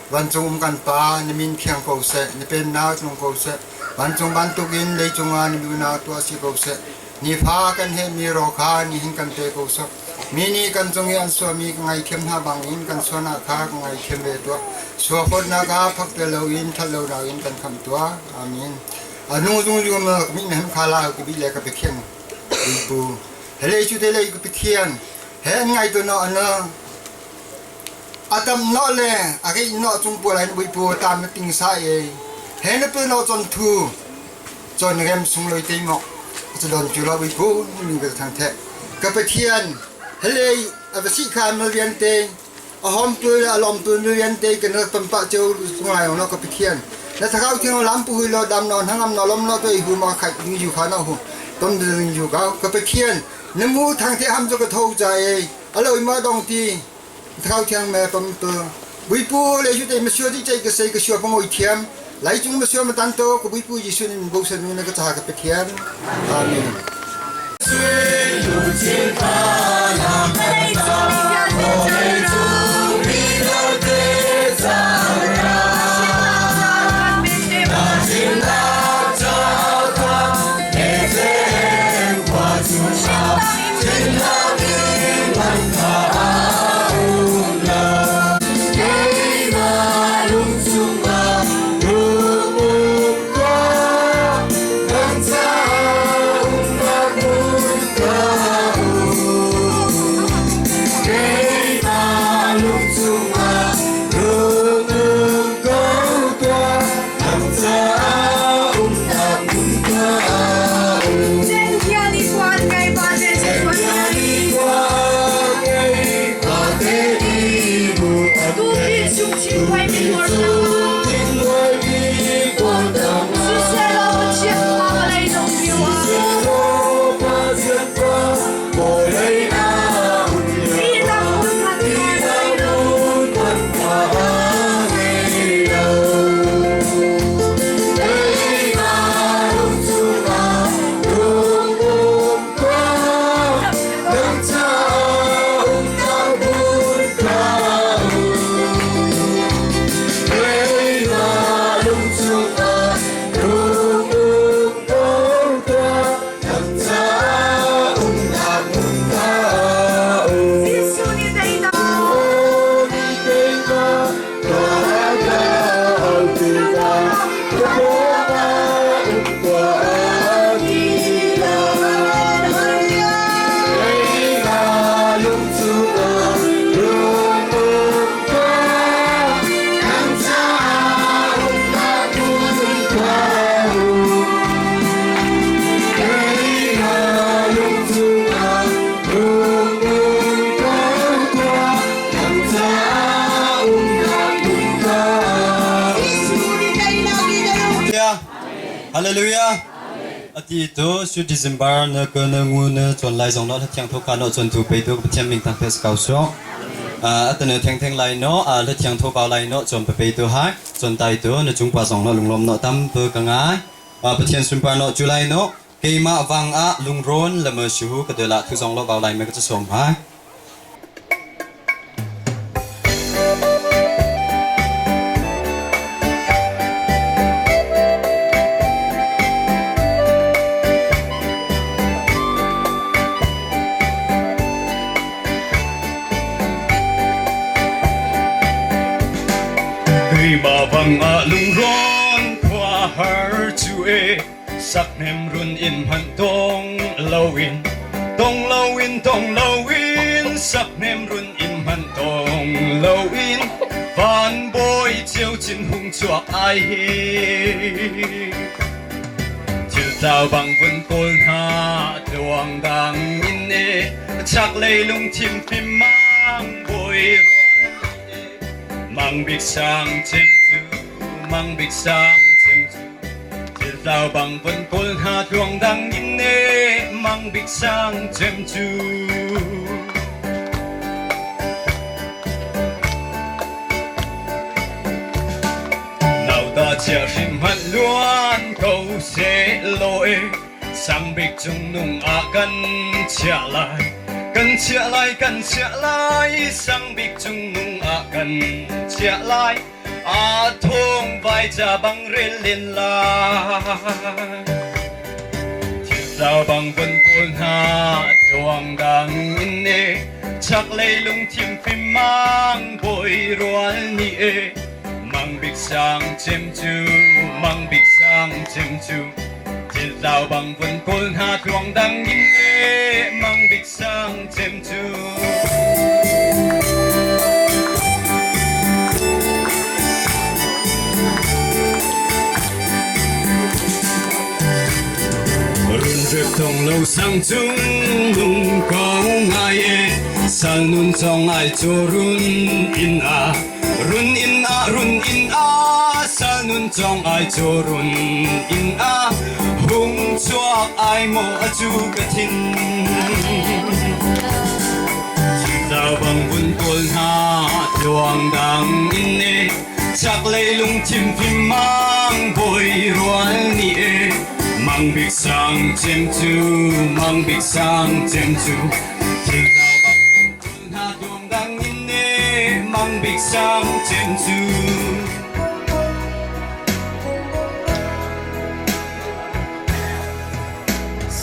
Vancung um kan Pa, na min thiang ko seh, na pennak tlung ko seh. Vancung bantukin leicung ah na duhnak tuah si ko seh. Nifa kan hehmi raw kha nihin kan pe ko seh. Mi nih kan cung i an suahmi ka ngaithiam hna bangin kan sualnak kha ka ngaithiam ve tuah. Sualphawtnak ah phakter loin ṭhatlonak in kan khamh tuah. Amen. A nung zungzul ma ka mit na hem kha la ka bih le ka Pathian. Pu. Hele cu te lei ka Pathian. He an ngai tu no an a tam no le a rei no cung pual in buipu tam na ting sa e he na pu no chon thu chon rem sung loi te mo chu lon chu lo buipu ni ka thang the ka Pathian hele a va si kha ma rian te a hom tu le a lom tu nu rian te kan tam pa cheu ngai no ka Pathian na thakau thiang lam pu hui lo dam no hangam no lom no to i hu ma khai ni ju kha no hu tom ding ju ka ka Pathian Na mu thang te ham cu ka tho ca e a loi ma dong ti thau thiang me pam tu buipu le ju te ma sua di chai ka sei ka sua pangoi thiam lai chung ma sua ma tan to ka buipu Jesu nin bo san na ka cha ka pe thiam amen. Hallelujah. Ati tu su December na ka na ngu na chon lai zong no la thiang tho ka no chon tu pe tu Pathian ming thang pes kau so. Atanu theng theng lai no la thiang tho ba lai no chon pe pe tu hai chon tai tu na chung pa zong no lunglom no tam pu ka ngai. Pathian sunpar no chu lai no keimah wang ah lungrawn le ma shu ka de la thu zong lo bau lai me ka chu som hai. Keimah bang ah lungrawn khua har cu e Sakhnem run in hmanh tong loin tong loin tong loin sakhnem run in hmanh tong loin van bawi cio cin hung chuak ai hi thil tlau bang vun kawl hna tluang dang in e chaklei lungthin fim mang bawi Mang bik sang cem cu mang bik sang cem cu thil tlau bang von kawl hna tluang dang in e mang bik sang cem cu. Nauta chia hrim hmanh luan ko seh law e Sang bik cungnung ah kan chiah lai, kan chiah lai, kan chiah lai, sang bik cungnung ah kan chiah lai. Aa thawng vai ca bang rel len lai. Thiltlau bang von kawl hna tluang dang in e, chaklei lungthim fim mang bawi rual ni e, mang bik sang cem cu, mang bik sang cem cu. Thiltlau bang vun kawl hna tluang dang in le mang bik sang cem cu. Run rep tong lo sang cung nung ko ngai e sal nun chong ai chu run in a Run inn ah run inn ah sal nun cawng ai cu run inn ah hung chuak ai maw a cu ka thin. Thitau bang vun kawl hna tluang dang in e chaklei lungthim fim mang bawi rual ni e mang bik sang cem cu mang bik sang cem cu thiltau bang vun kawl hna tluang dang in e mang bik sang cem cu.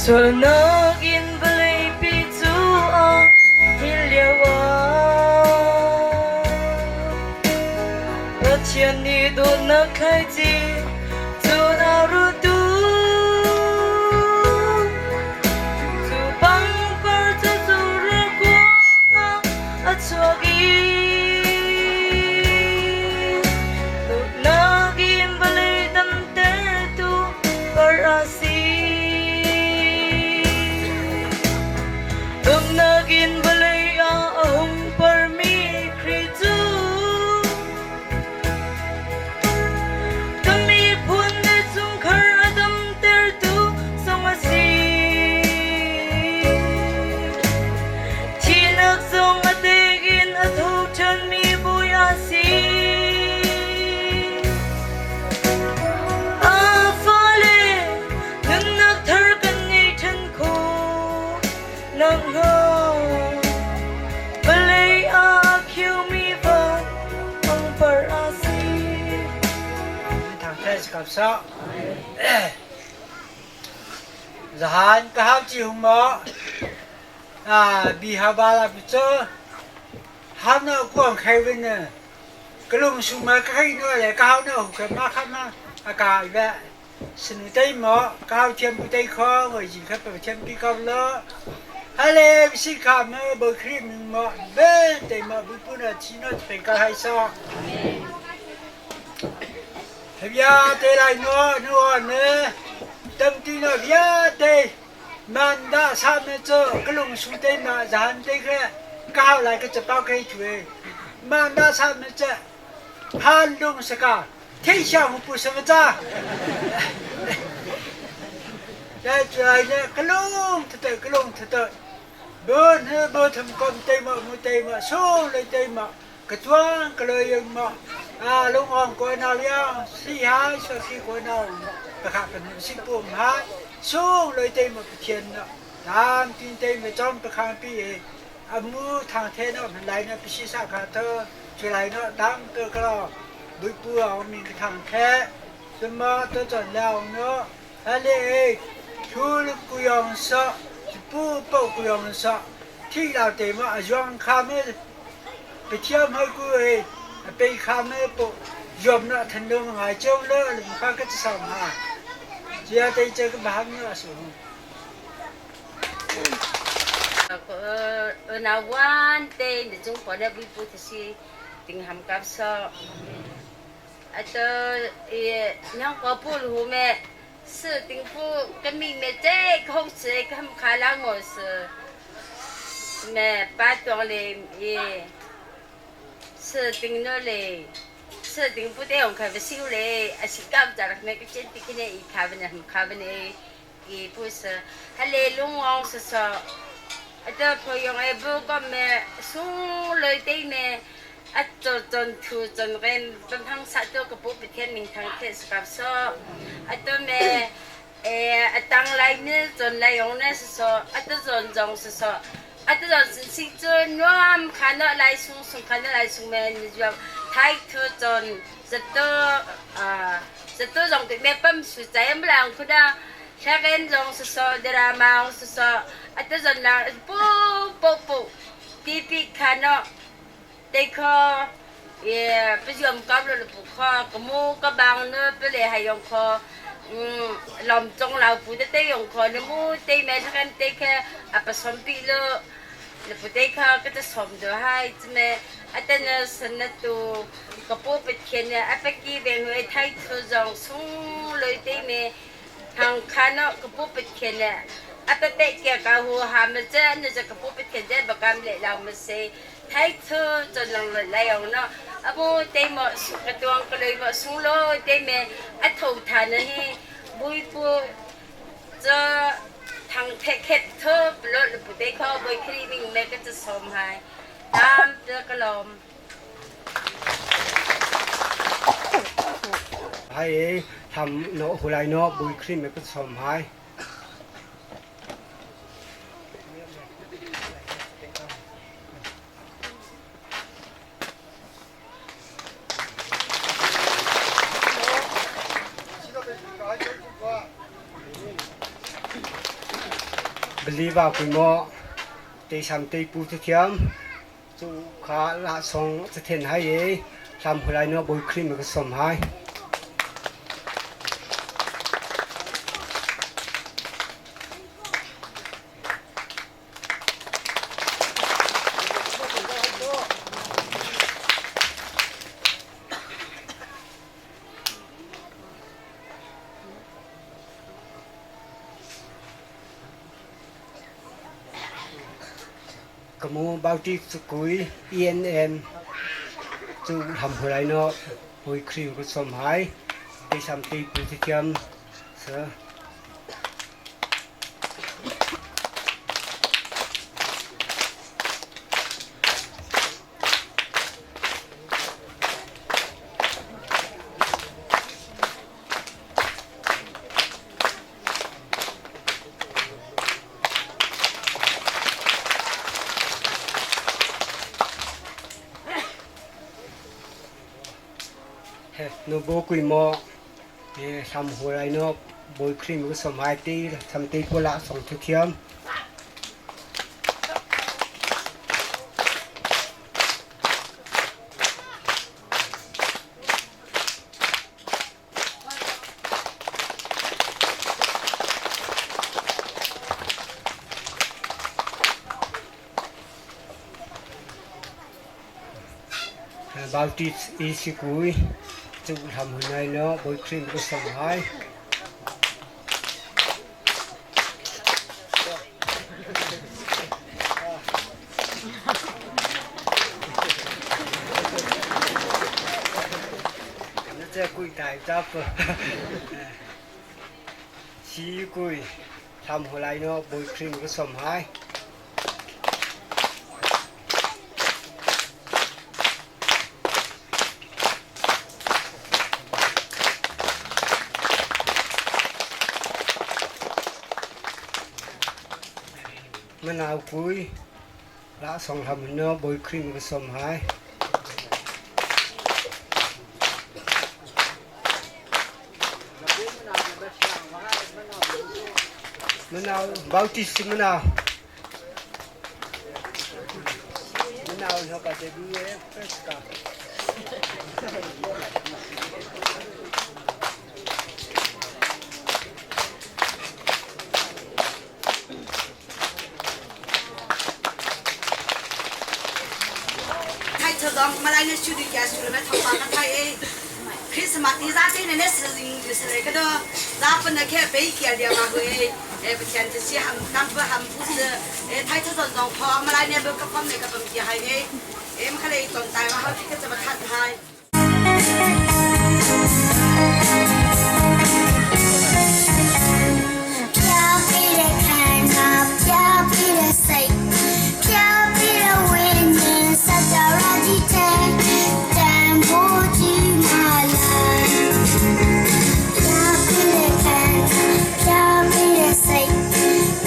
Sualnak in vawleipi cu a hngilh lio ah Pathian nih dawtnak thlaici cu a rutu. Cu pangpar cu cu ruakua a chuak i dawtnak in vawlei damtertu par a si. Dawtnak in vawlei ah a hung parmi Khrih cu Ka miphun le chungkhar a damtertu zong a si. Thihnak zong a tek in a tho ṭhanmi bawi a si. A fale nunnak thar kan ngei ṭhan khawh nakhnga vawlei ah a khiomi van pangpar a si. Zahan ka hau ci hung maw bi ha ba la pi cho hau na kuang khai vin na ka lung sung ma ka khai no le ka hau na hu kha ma kha ma a ka i ve Sinu tei maw kau thiam bu tei kho ngoi jing kha pa thiam pi ko lo hale si kha ma bo khri min mo ben te ma bu pu na chi no pen ka hai so bia te lai no no ne tam ti no bia te man da sa me cho ka lung su te ma zan te kha ka lai ka chapao kai thue man da sa me cha han lung saka 天下无不胜的。Lai cuai le ka lung thatoih ka lung thatoih. Bun he bu thum kom teimah mu teimah sung le teimah ka tuang ka loi yung ma a lung ong ko na liang si hai so si ko na ka kha kan si pum hai sung loi teimah Pathian na tam tin teimah chom ka khang pi e amu thang the na lai na pisi sa kha tho chulai na tam ke ka lo bui pu au mi ka thang the suma to chon lao no hale thul kuyong sa pu po kuyong sa thi lao te ma ajuang kha me Pathian hoi ku e a pe kha me po yom na than do ngai cheu le lum kha ka sam ha chia te che ka bhang na su. Na wan te ni chung po na bui pu si ting ham kap so ato nyong ko pu lu me si ting pu ka mi me che khong se ka ham kha la ngo se me pa to le ye si ting no le si ting pu te ong kha va siu le a si kap ja rak me ka chen ti kine i kha va na ham kha va ne i pu se hale lung ong se so ata pho yong e bu ko me sung loi te me at cho chon thu chon rem pam hang sa to ka pu Pathian ming thang the sakap so ato me e atang lai ne chon lai yong ne se so ato zon jong se so ato zon sin si chu nuam kha na lai sung sung kha na lai sung me ni juam thai thu chon zato zato zong te me pam su chai am lang khuda Shaken zong so so drama so so ato zon la pu pu pu tipi khano te kho ye pajom kap lo pu kho kamu ka bang ne pe le hayong kho lom chong lao pu te te yong kho ne mu te me shaken te khe apasom pi lo le pu te kha ka te som do hai chme atana san tu ka pu pe khen ne apaki be ngoi thai thu zong sung loi te me thang khano ka pu pe khen ne apate ke ka hu ha ma che ne ja ka pu pe khen je ba kam le lao ma se thai thu chon long le lai ong no abu te mo su ka tuang ka loi mo sung lo te me a tho tha na hi bui pu cho thang the khet tho lo le pu te kho boi khri ming me ka cha som hai tam te ka lom. Hai tham no hulai no bui khri me ka som hai. Believer kui mo te sam te pu te thiam chu kha la song te then hai e sam hulai no boi khri me ka som hai. Kamu Bauti Sukui ENM chu ham hulai no boi khri ka som hai te sam te pu te thiam sa. No bo kui mo e sam hulai no boi khri ka som hai te sam te pu la song te thiam. Baptist i sikui chu tham hunai no boi khri ka som hai. Nó che kui tai chap si kui. Tham ho lai no Bawi Khrih ka som hai. Manau kui la song ham no Bawi Khrih ka som hai. Manau Baptist manau. Manau no ka te bi e fresh ka. 开车到我们来那修的家修了那头发那开哎，开始嘛，第三天呢那是就是那个的，那不能开背起来嘛会，哎不天这些很干不很不是，哎开车当中跑我们来那不个方那个东西还哎，哎我们看来当代嘛好几个怎么看他。 ပ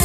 ြ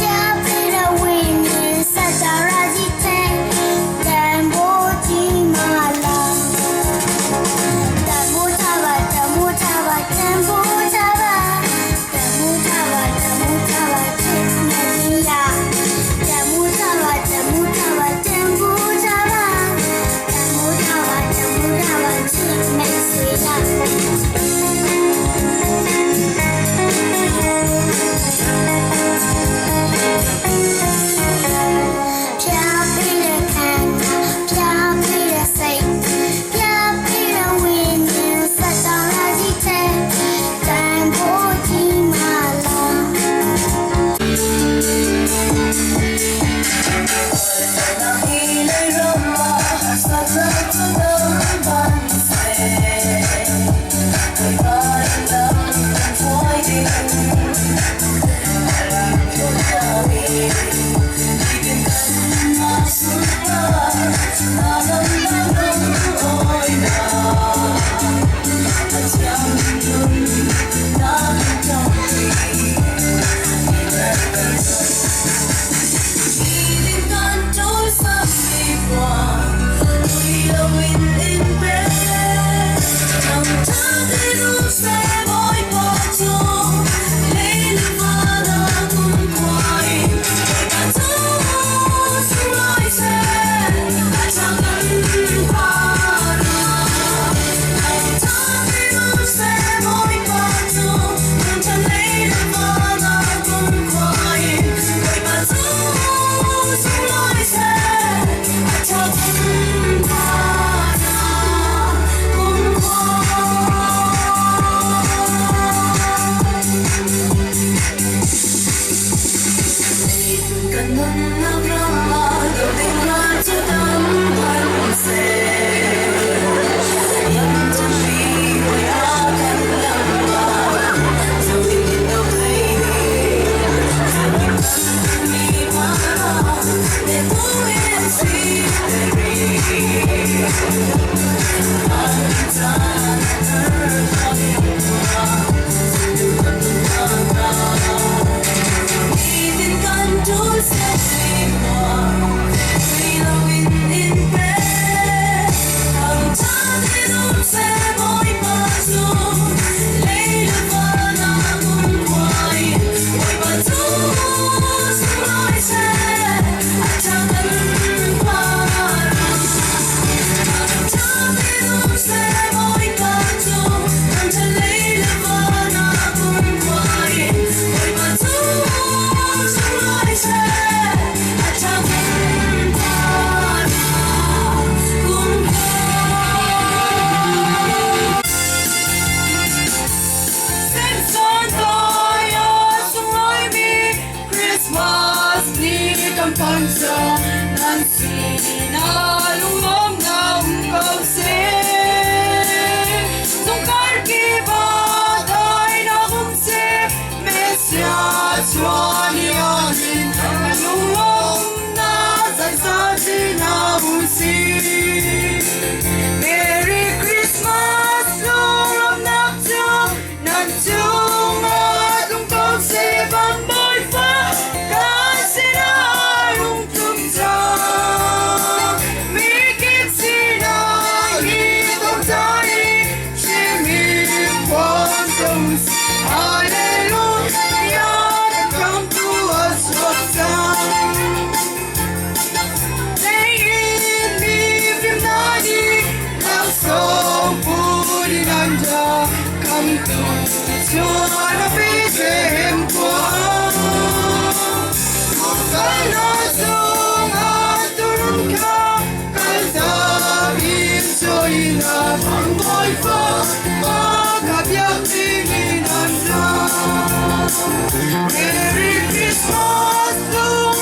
Merry Christmas, lung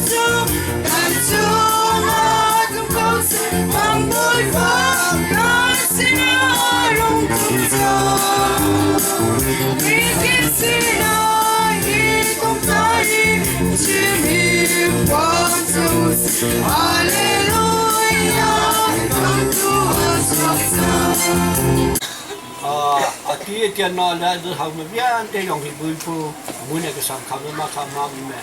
chu kan chung a tum ko se mang boi fa kan sin a rung tum cho mi kim sin a hi tung tai chi mi quan chu Hallelujah kan tu a suak sa 啊，第一点呢，来日后们边得用去微波，我那个上看嘛看嘛咩，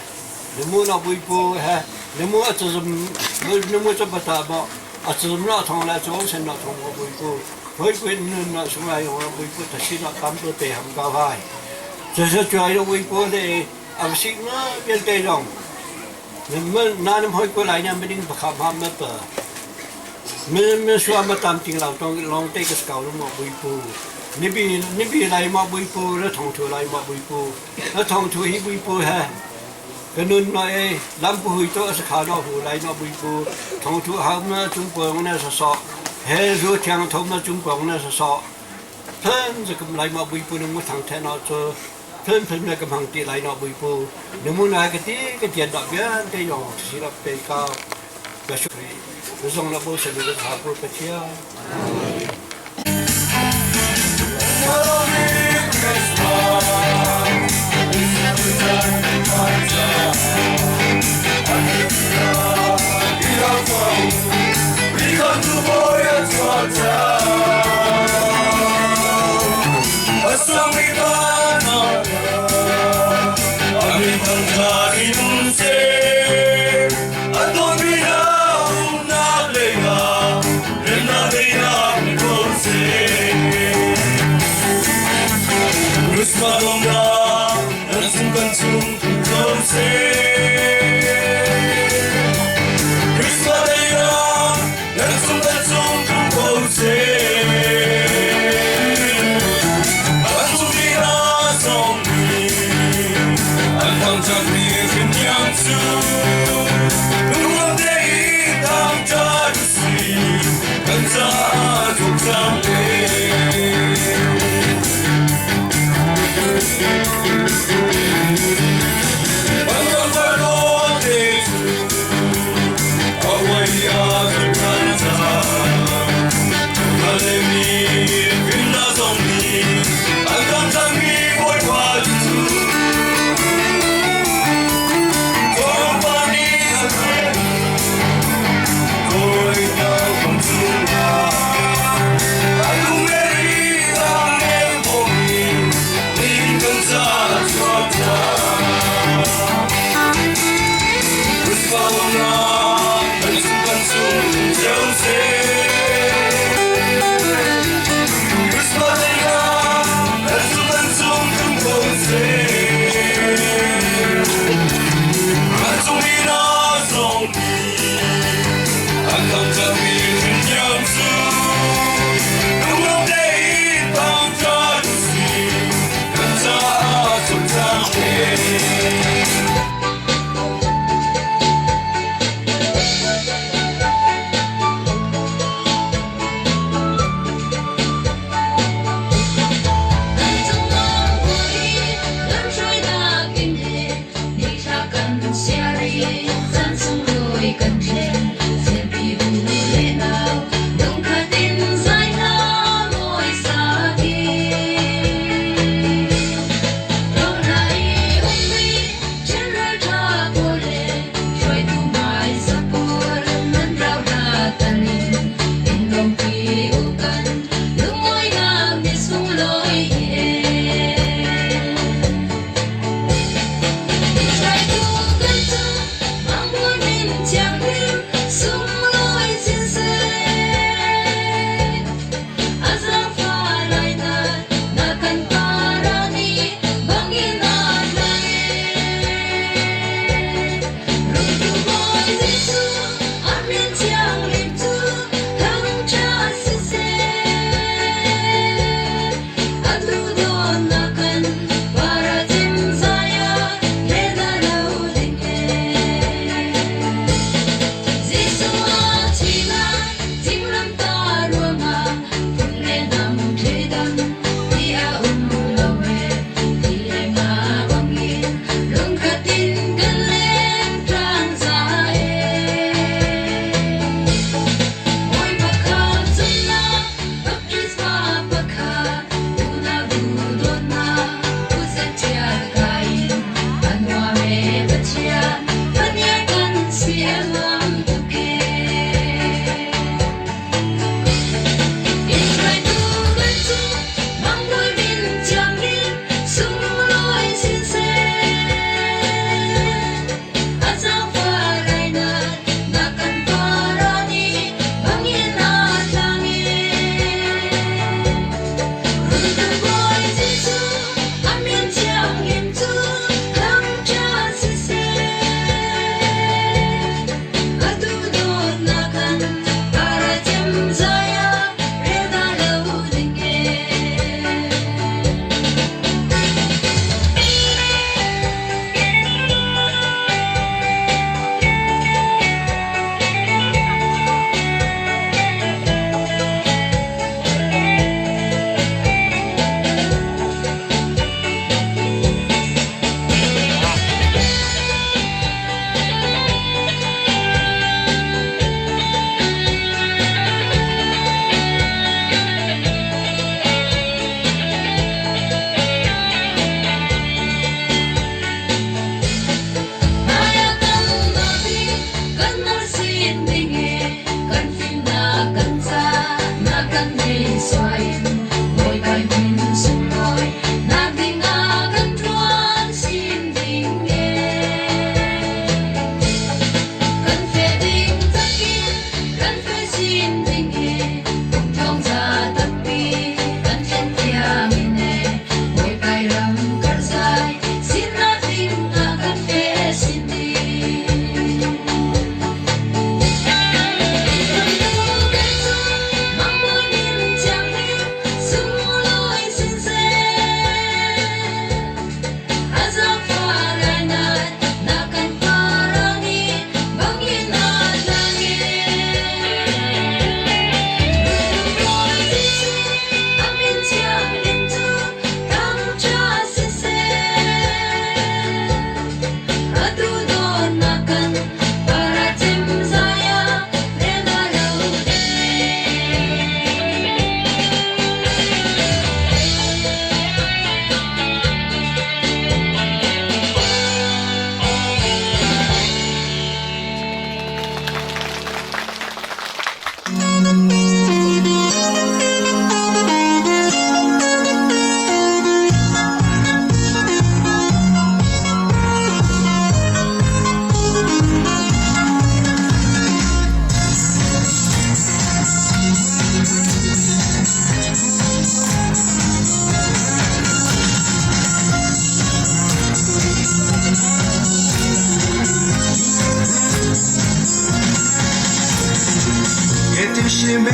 你们那微波还，你们只是我你们这不打吧，啊，只是那从来早晨那从我微波，回归你那从来我微波，他是那干部对很高嗨，这是主要微波的，啊，是那边得用，你们那你们回过来呢，没定不看嘛没得。没没说嘛，当地老当老这个是搞了嘛微波。你比你比来嘛微波，那同学来嘛微波，那同学一微波哈，跟恁那哎，咱不会做是卡到后来那微波，同学后面中国那是说，还说听他们中国那是说，喷这个来嘛微波，那我常听那做，喷喷那个旁地来那微波，你们那个第个电脑边得用，是了比较个水，这种那不是那个差不多的。 Thank you.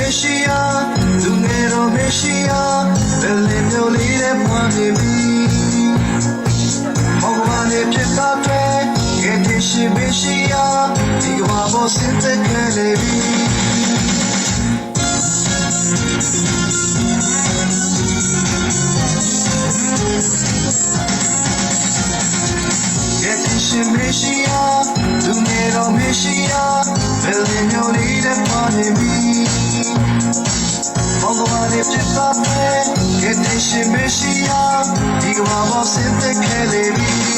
မရှိယာလူငယ်တော်မရှိယာဘယ်လင်းမျိုးလေးနဲ့ပွားနေပြီမောင်မလေးဖြစ်တာတွေကဲတရှိမရှိယာဒီကဘာပေါ်စင်သက်ခဲ့လေပြီကဲတရှိမရှိယာလူငယ်တော်မရှိယာဘယ်လင်းမျိုးလေးနဲ့ပွားနေပြီမောင်မလေးဖြစ်တာတွေကဲတရှိမရှိယာဒီကဘာပေါ်စင်သက်ခဲ့လေပြီ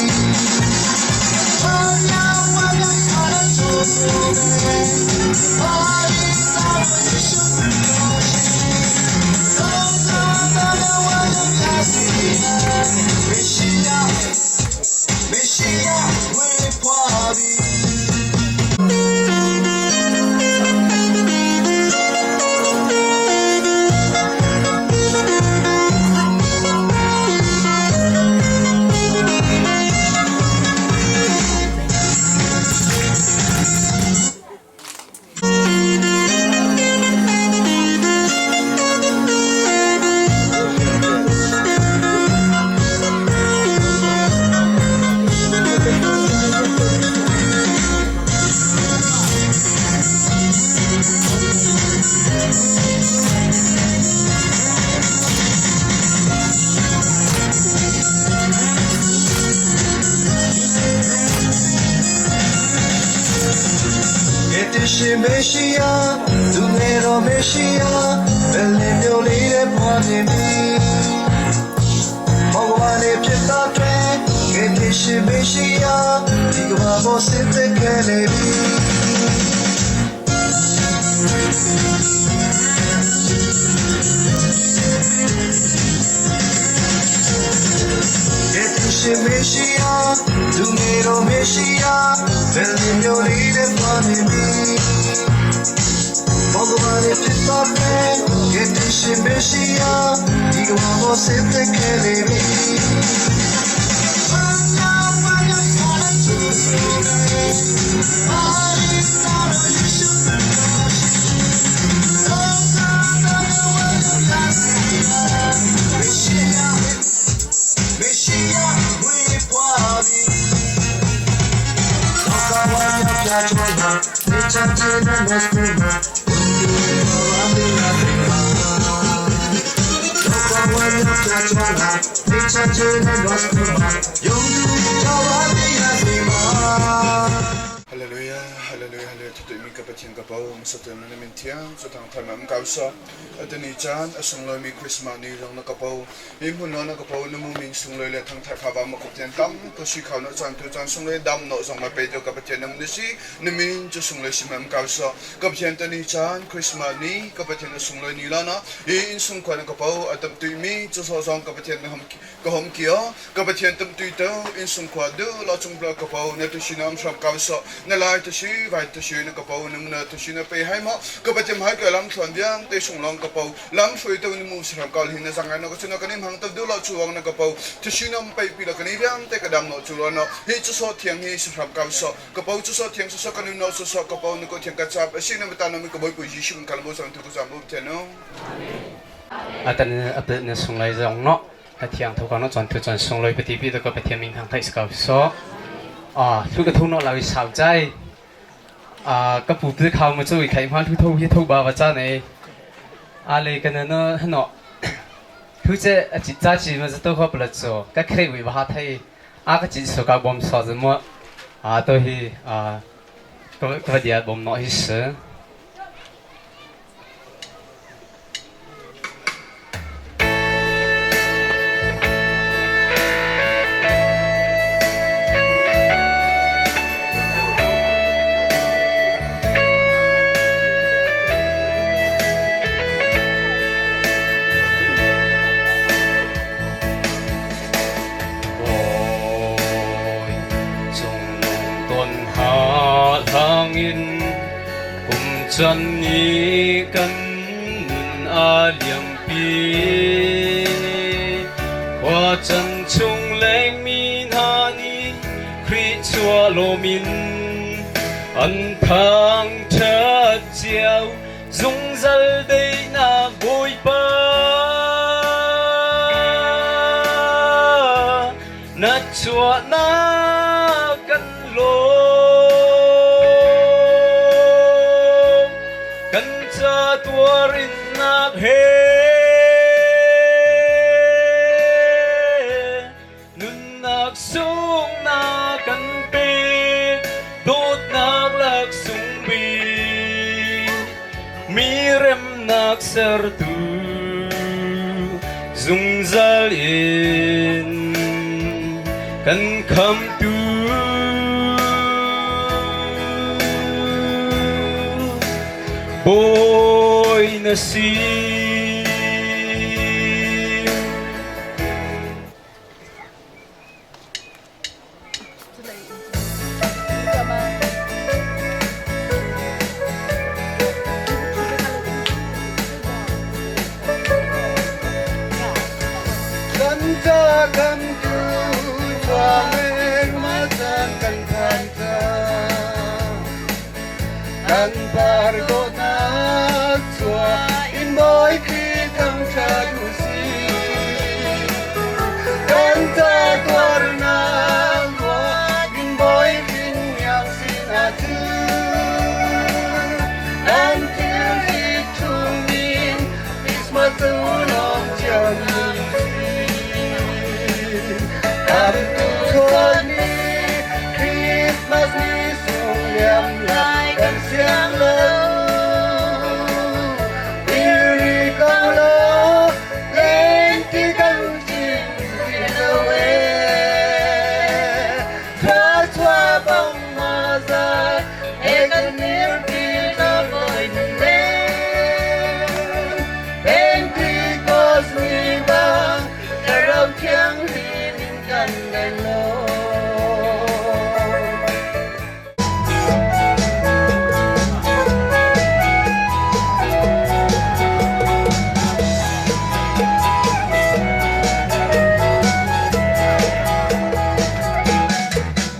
ကဲတရှိမရှိယာလူငယ်တော်မရှိယာဘယ်လင်းမျိုးလေးနဲ့ပွားနေပြီမောင်မလေးဖြစ်တာတွေကဲတရှိမရှိယာဒီကဘာပေါ်စစ်သက်ခဲ့လေပြီကဲတရှိမရှိယာလူငယ်တော်မရှိယာဘယ်လင်းမျိုးလေးနဲ့ပွားနေပြီမောင်မလေးဖြစ်တာတွေကဲတရှိမရှိယာဒီကဘာပေါ်စစ်သက်ခဲ့လေပြီ Hallelujah, hallelujah, hallelujah. ตุมีกับเทียนกับเบาสเตมนมินเทียงสุดทางไทยมันกาวซะอัตนีจานอสงลอยมีคริสต์มาสนี้ลงนักเบาอิมุนนนักเบานุมุมินสงลอยเลทางไทยข้าวมาคุบเทียนตั้มก็สีขาวนักจานตัวจานสงลอยดำเนาะสงมาไปเดียวกับเทียนน้ำนิสีนิมินจะสงลอยสิมันกาวซะกับเทียนตนีจานคริสต์มาสนี้กับเทียนสงลอยนี้แล้วนะอินสงขวัญกับเบาอัตมตุยมีจะสอสองกับเทียนหอมก็หอมเกียวกับเทียนตัมตุยเต้าอินสงขวัญดูเราจงเบลกับเบาในตัวชีน้ำชอบกาวซะในลายตัวชีไว้ตัวชีนกับเบานึงเนตัวชีนไปให้มากับเทียนให้กับลำชวนเดียงเตชงลองกับเบาลำช่วยตัวนิมูสรับกาลหินสังไงนก็ชนะกันนี่หังตัวดูเราชวงนกับเบาตัวชีน้ำไปปีละกันนี่เดียงเตกระดำเนาะจูรนเฮจะสอเทียงเฮสรับกาวซะกับเบาจะสอเทียงสอกันนี่เนาะสอกับเบานึกเทียงกระจับชีน้ำตาลน้ำกับเบาปุยชิมกันโบสังทุกสังบุเทน อาจารย์อาจารย์ส่งเลยจงเนาะถ้าเทียงทุกคนเนาะจนทุกจนส่งเลยปฏิปิตก็ไปเทียงมิงทางไทยสกาวซอทุกกระทุนเนาะเราสาวใจก็ปูตื้อข่าวมาช่วยใครมาทุกทุกที่ทุกบาวจ้าในอะไรกันเนาะเนาะทุกเจ้าจิตใจมันจะต้องขอบคุณโจก็เคยวิวาทไทยอาก็จิตสุขบ่มสอดมั่วตัวที่ก็เดียบ่มน้อยเสือจันนี้กันอาเลียงปีว่าจันชงแรงมีนานีคริชัวโลมินอันทางเธอเจียวจงจัลเด Thluachuahnak kan lawm. Kan ca tuarinnak he nunnak sung na kan pe, dawtnak laksung bik, mi remnak sertu zungzal in kan khamtu. Bawi na si. Kan ca kan tu chuang ma chan kan than ca kan par dawtnak chua in Bawi Khrih thangṭhat u sih. Kan ca tuarnak ruah in Bawi Khrih miak sinah cun kan thilri chungin Christmas cu lawm cio mi si. Kamtu chuah ni Christmas ni sung liam lai kan siang lo. Iri ko lo lenti kan chim ti lo e. Thua chua bang ma za e kan nir pi na boy le. Pentecost ni bang Thlarau Thianghlim in kan ngai lo.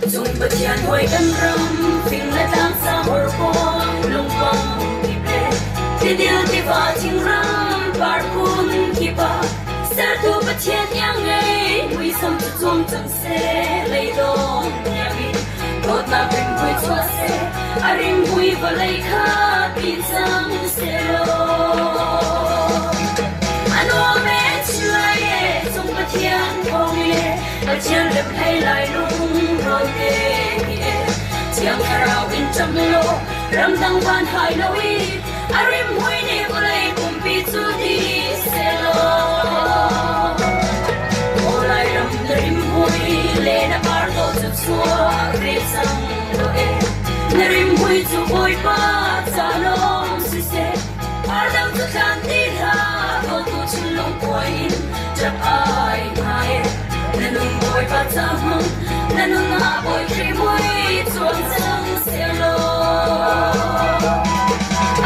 Cung Pathian hawi kan ram, fing le tlang sang horkuang, lungpang kip le tidil tiva thingram par phun kip ah sertu Pathian iang ngei muisam cu cuang cang seh, leidawng tiang in dawtnak rimhmui chuah seh, a rimhmui vawlei kha pi cang sehlaw. A nuam e chilai e cung Pathian thawng e Pathian rem hlei lai lung rawn te hi e Thiang Thlarau in ṭam law ramdang van hai lo i a rimhmui nih vawlei pumpi cu di sehlaw. Aw Lairam na rimhmui le na par dawh cu chuak ve cang lo e na rimhmui cu Bawipa ca lawng siseh Ardang cu tlan ti hlah dawtu thinlung kuai in ṭap ai hna e na nun Bawipa ca hmang na nun ah Bawi Khrih mui cuang cang sehlaw.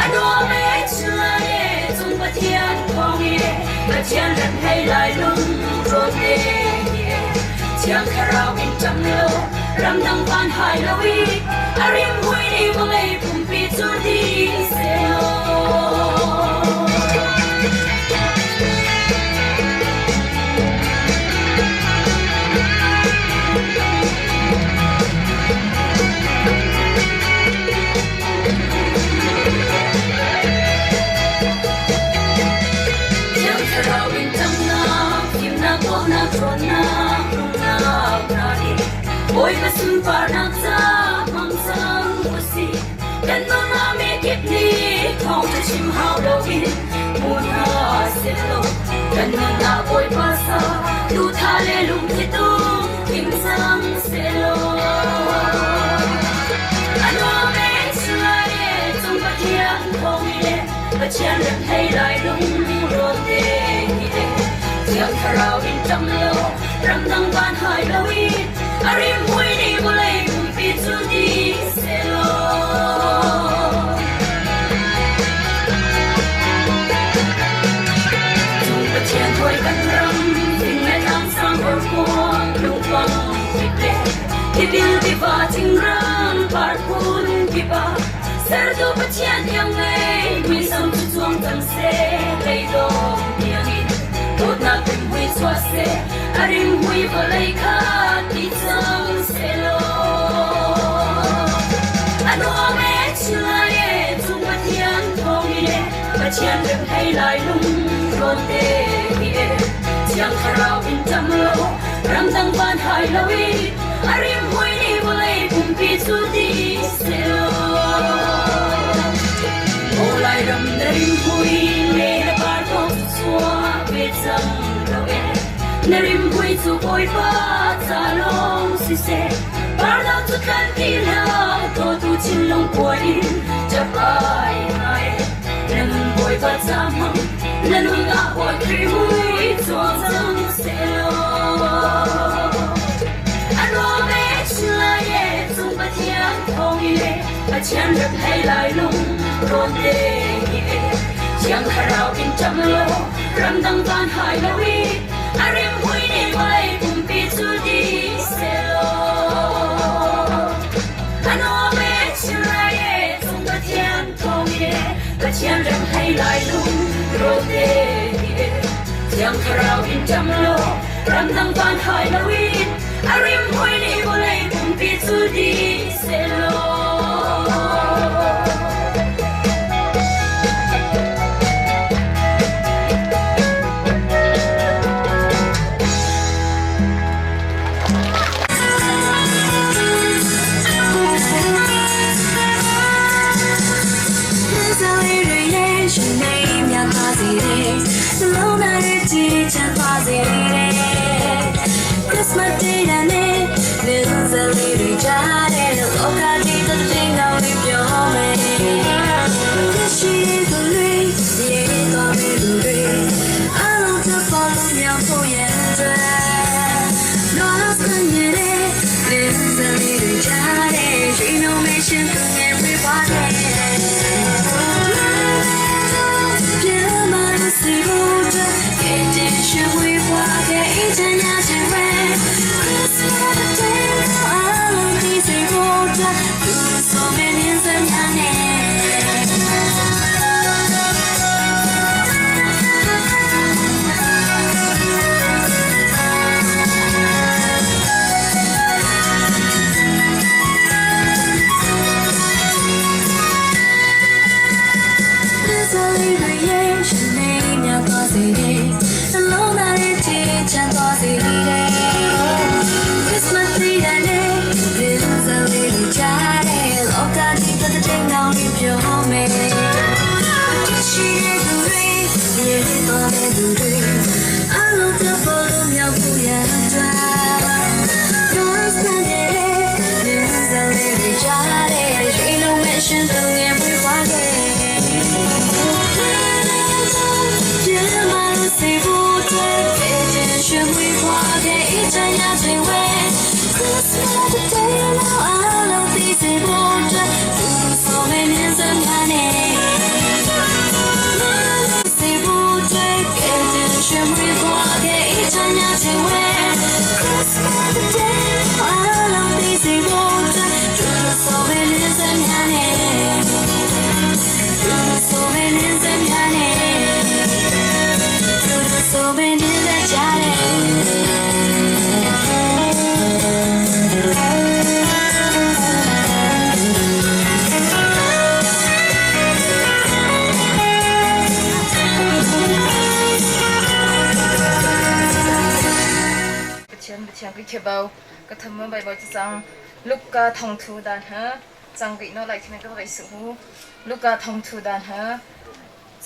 A nuam e chilai e cung Pathian thawng e Pathian rem hlei lai lung rawn te hi e Thiang Thlarau in ṭam lo ramdang van hai lo i a rimhmui nih vawlei pumpi cu di sehlaw. Thiang Thlarau in ṭamnak, fimnak, dawhnak, ṭhawnnak, rumnak hna nih Bawipa sunparnak ca hmang cang u sih. Kan nun ah mikip nih thawngṭha chim hau loin hmu hna sehlaw kan nun ah Bawipa sa duhthah le lungthli tum tling cang sehlaw. A nuam e chilai e cung Pathian thawng e Pathian rem hlei lai lung rawn te hi e Thiang Thlarau in ṭam lo ramdang van hai lo i a rimhmui nih vawlei pumpi cu di sehlaw. Cung Pathian hawi kan ram fing le tlang sang horkuang lungpang kip le tipil tiva thingram par phun kip ah sertu Pathian iang ngei muisam cu cuang cang seh leidawng tiang in dawtnak rimhmui chuah seh a rimhmui vawlei kha ti lai lung rawn te hi e Thiang Thlarau in ṭam lo ramdang van hai lo i a rimhmui nih vawlei pumpi cu dih sehlaw. Aw Lairam na rimhmui le na par thawng cu chuah ve cang lo e. Na rimhmui cu Bawipa ca lawng siseh, par dang cu tlan ti hlah, dawtu thinlung kuai in ṭap ai ngai. Na nun Bawipa ca hmang, na nun ah Bawi Khrih mui cuang cang sehlaw. A nuam e chin lai e, cung Pathian thawng in e, Pathian rep hlei lai lung rawn te hi e. Thiang Thlarau in ṭam law, ramdang van hai lo i, a rimhmui nih vawlei pumpi cu dih sehlaw. A nuam e chin lai e, cung Pathian thawng in e, Pathian rem hlei lai lung rawn te hi e. Thiang Thlarau in ṭam law, ramdang van hai lo in, a rimhmui nih vawlei pumpi cu dih sehlaw. Christmas Day နဲ့လင်းစလေးတွေကြားတဲ့လောကကြီးတဲ့တင်ကောင်းလေးပြောမယ်ရှိသူတွေရေတော်တဲ့သူတွေအလုံးတပေါ်လုံးမြောက်ဖို့ရန်တွေ Lost နေတဲ့လင်းစလေးတွေကြားတဲ့ရွှေနှုံမေရှင်သူငယ်ဝေးပါတယ်ပြန်မလို့စီဖို့တဲ့တင်ရွှေဝေးပွားခဲ့အချမ်းညာချင်ဝဲ Christmas Day အလုံးဒီစေဖို့တဲ့သူဆိုမင်းစညာနဲ့ Christmas tree နဲ့လင်းစလေးတွေကြားတဲ့လောကကြီးတဲ့တဲ့ကောင်းလေးပြောမယ်ရှိတဲ့သူတွေရေတော်တဲ့သူတွေအလုံးတပေါ်လို့မြောက်ဖို့ရန်အတွက် Christmas ရဲ့လင်းစလေးတွေကြားတဲ့ရွှေလုံးမဲ့ရှင်သူငယ်ဝေးသွားခဲ့ပြန်မလို့စေဖို့တဲ့တဲ့ရွှေဝေးသွားခဲ့အချမ်းရချင်ဝဲ Christmas Day လောက်အလုံးသိစေဖို့တဲ့သူဆိုမဲ့မြင်စမ်းနေစေဖို့တဲ့တဲ့ရွှေဝေးသွားခဲ့အချမ်းရချင်ဝဲ Christmas Day အလုံးသိစေဖို့တဲ့သူဆိုမဲ့မြင်စမ်းနေဆိုမဲ့မြင်စမ်းနေဆိုမဲ့မြင်စမ်းကြတယ် Pathian Pathian ka khebau ka tham bai bai chang Luka thong thu dan ha chang ri no lai khme ka bai su hu Luka thong thu dan ha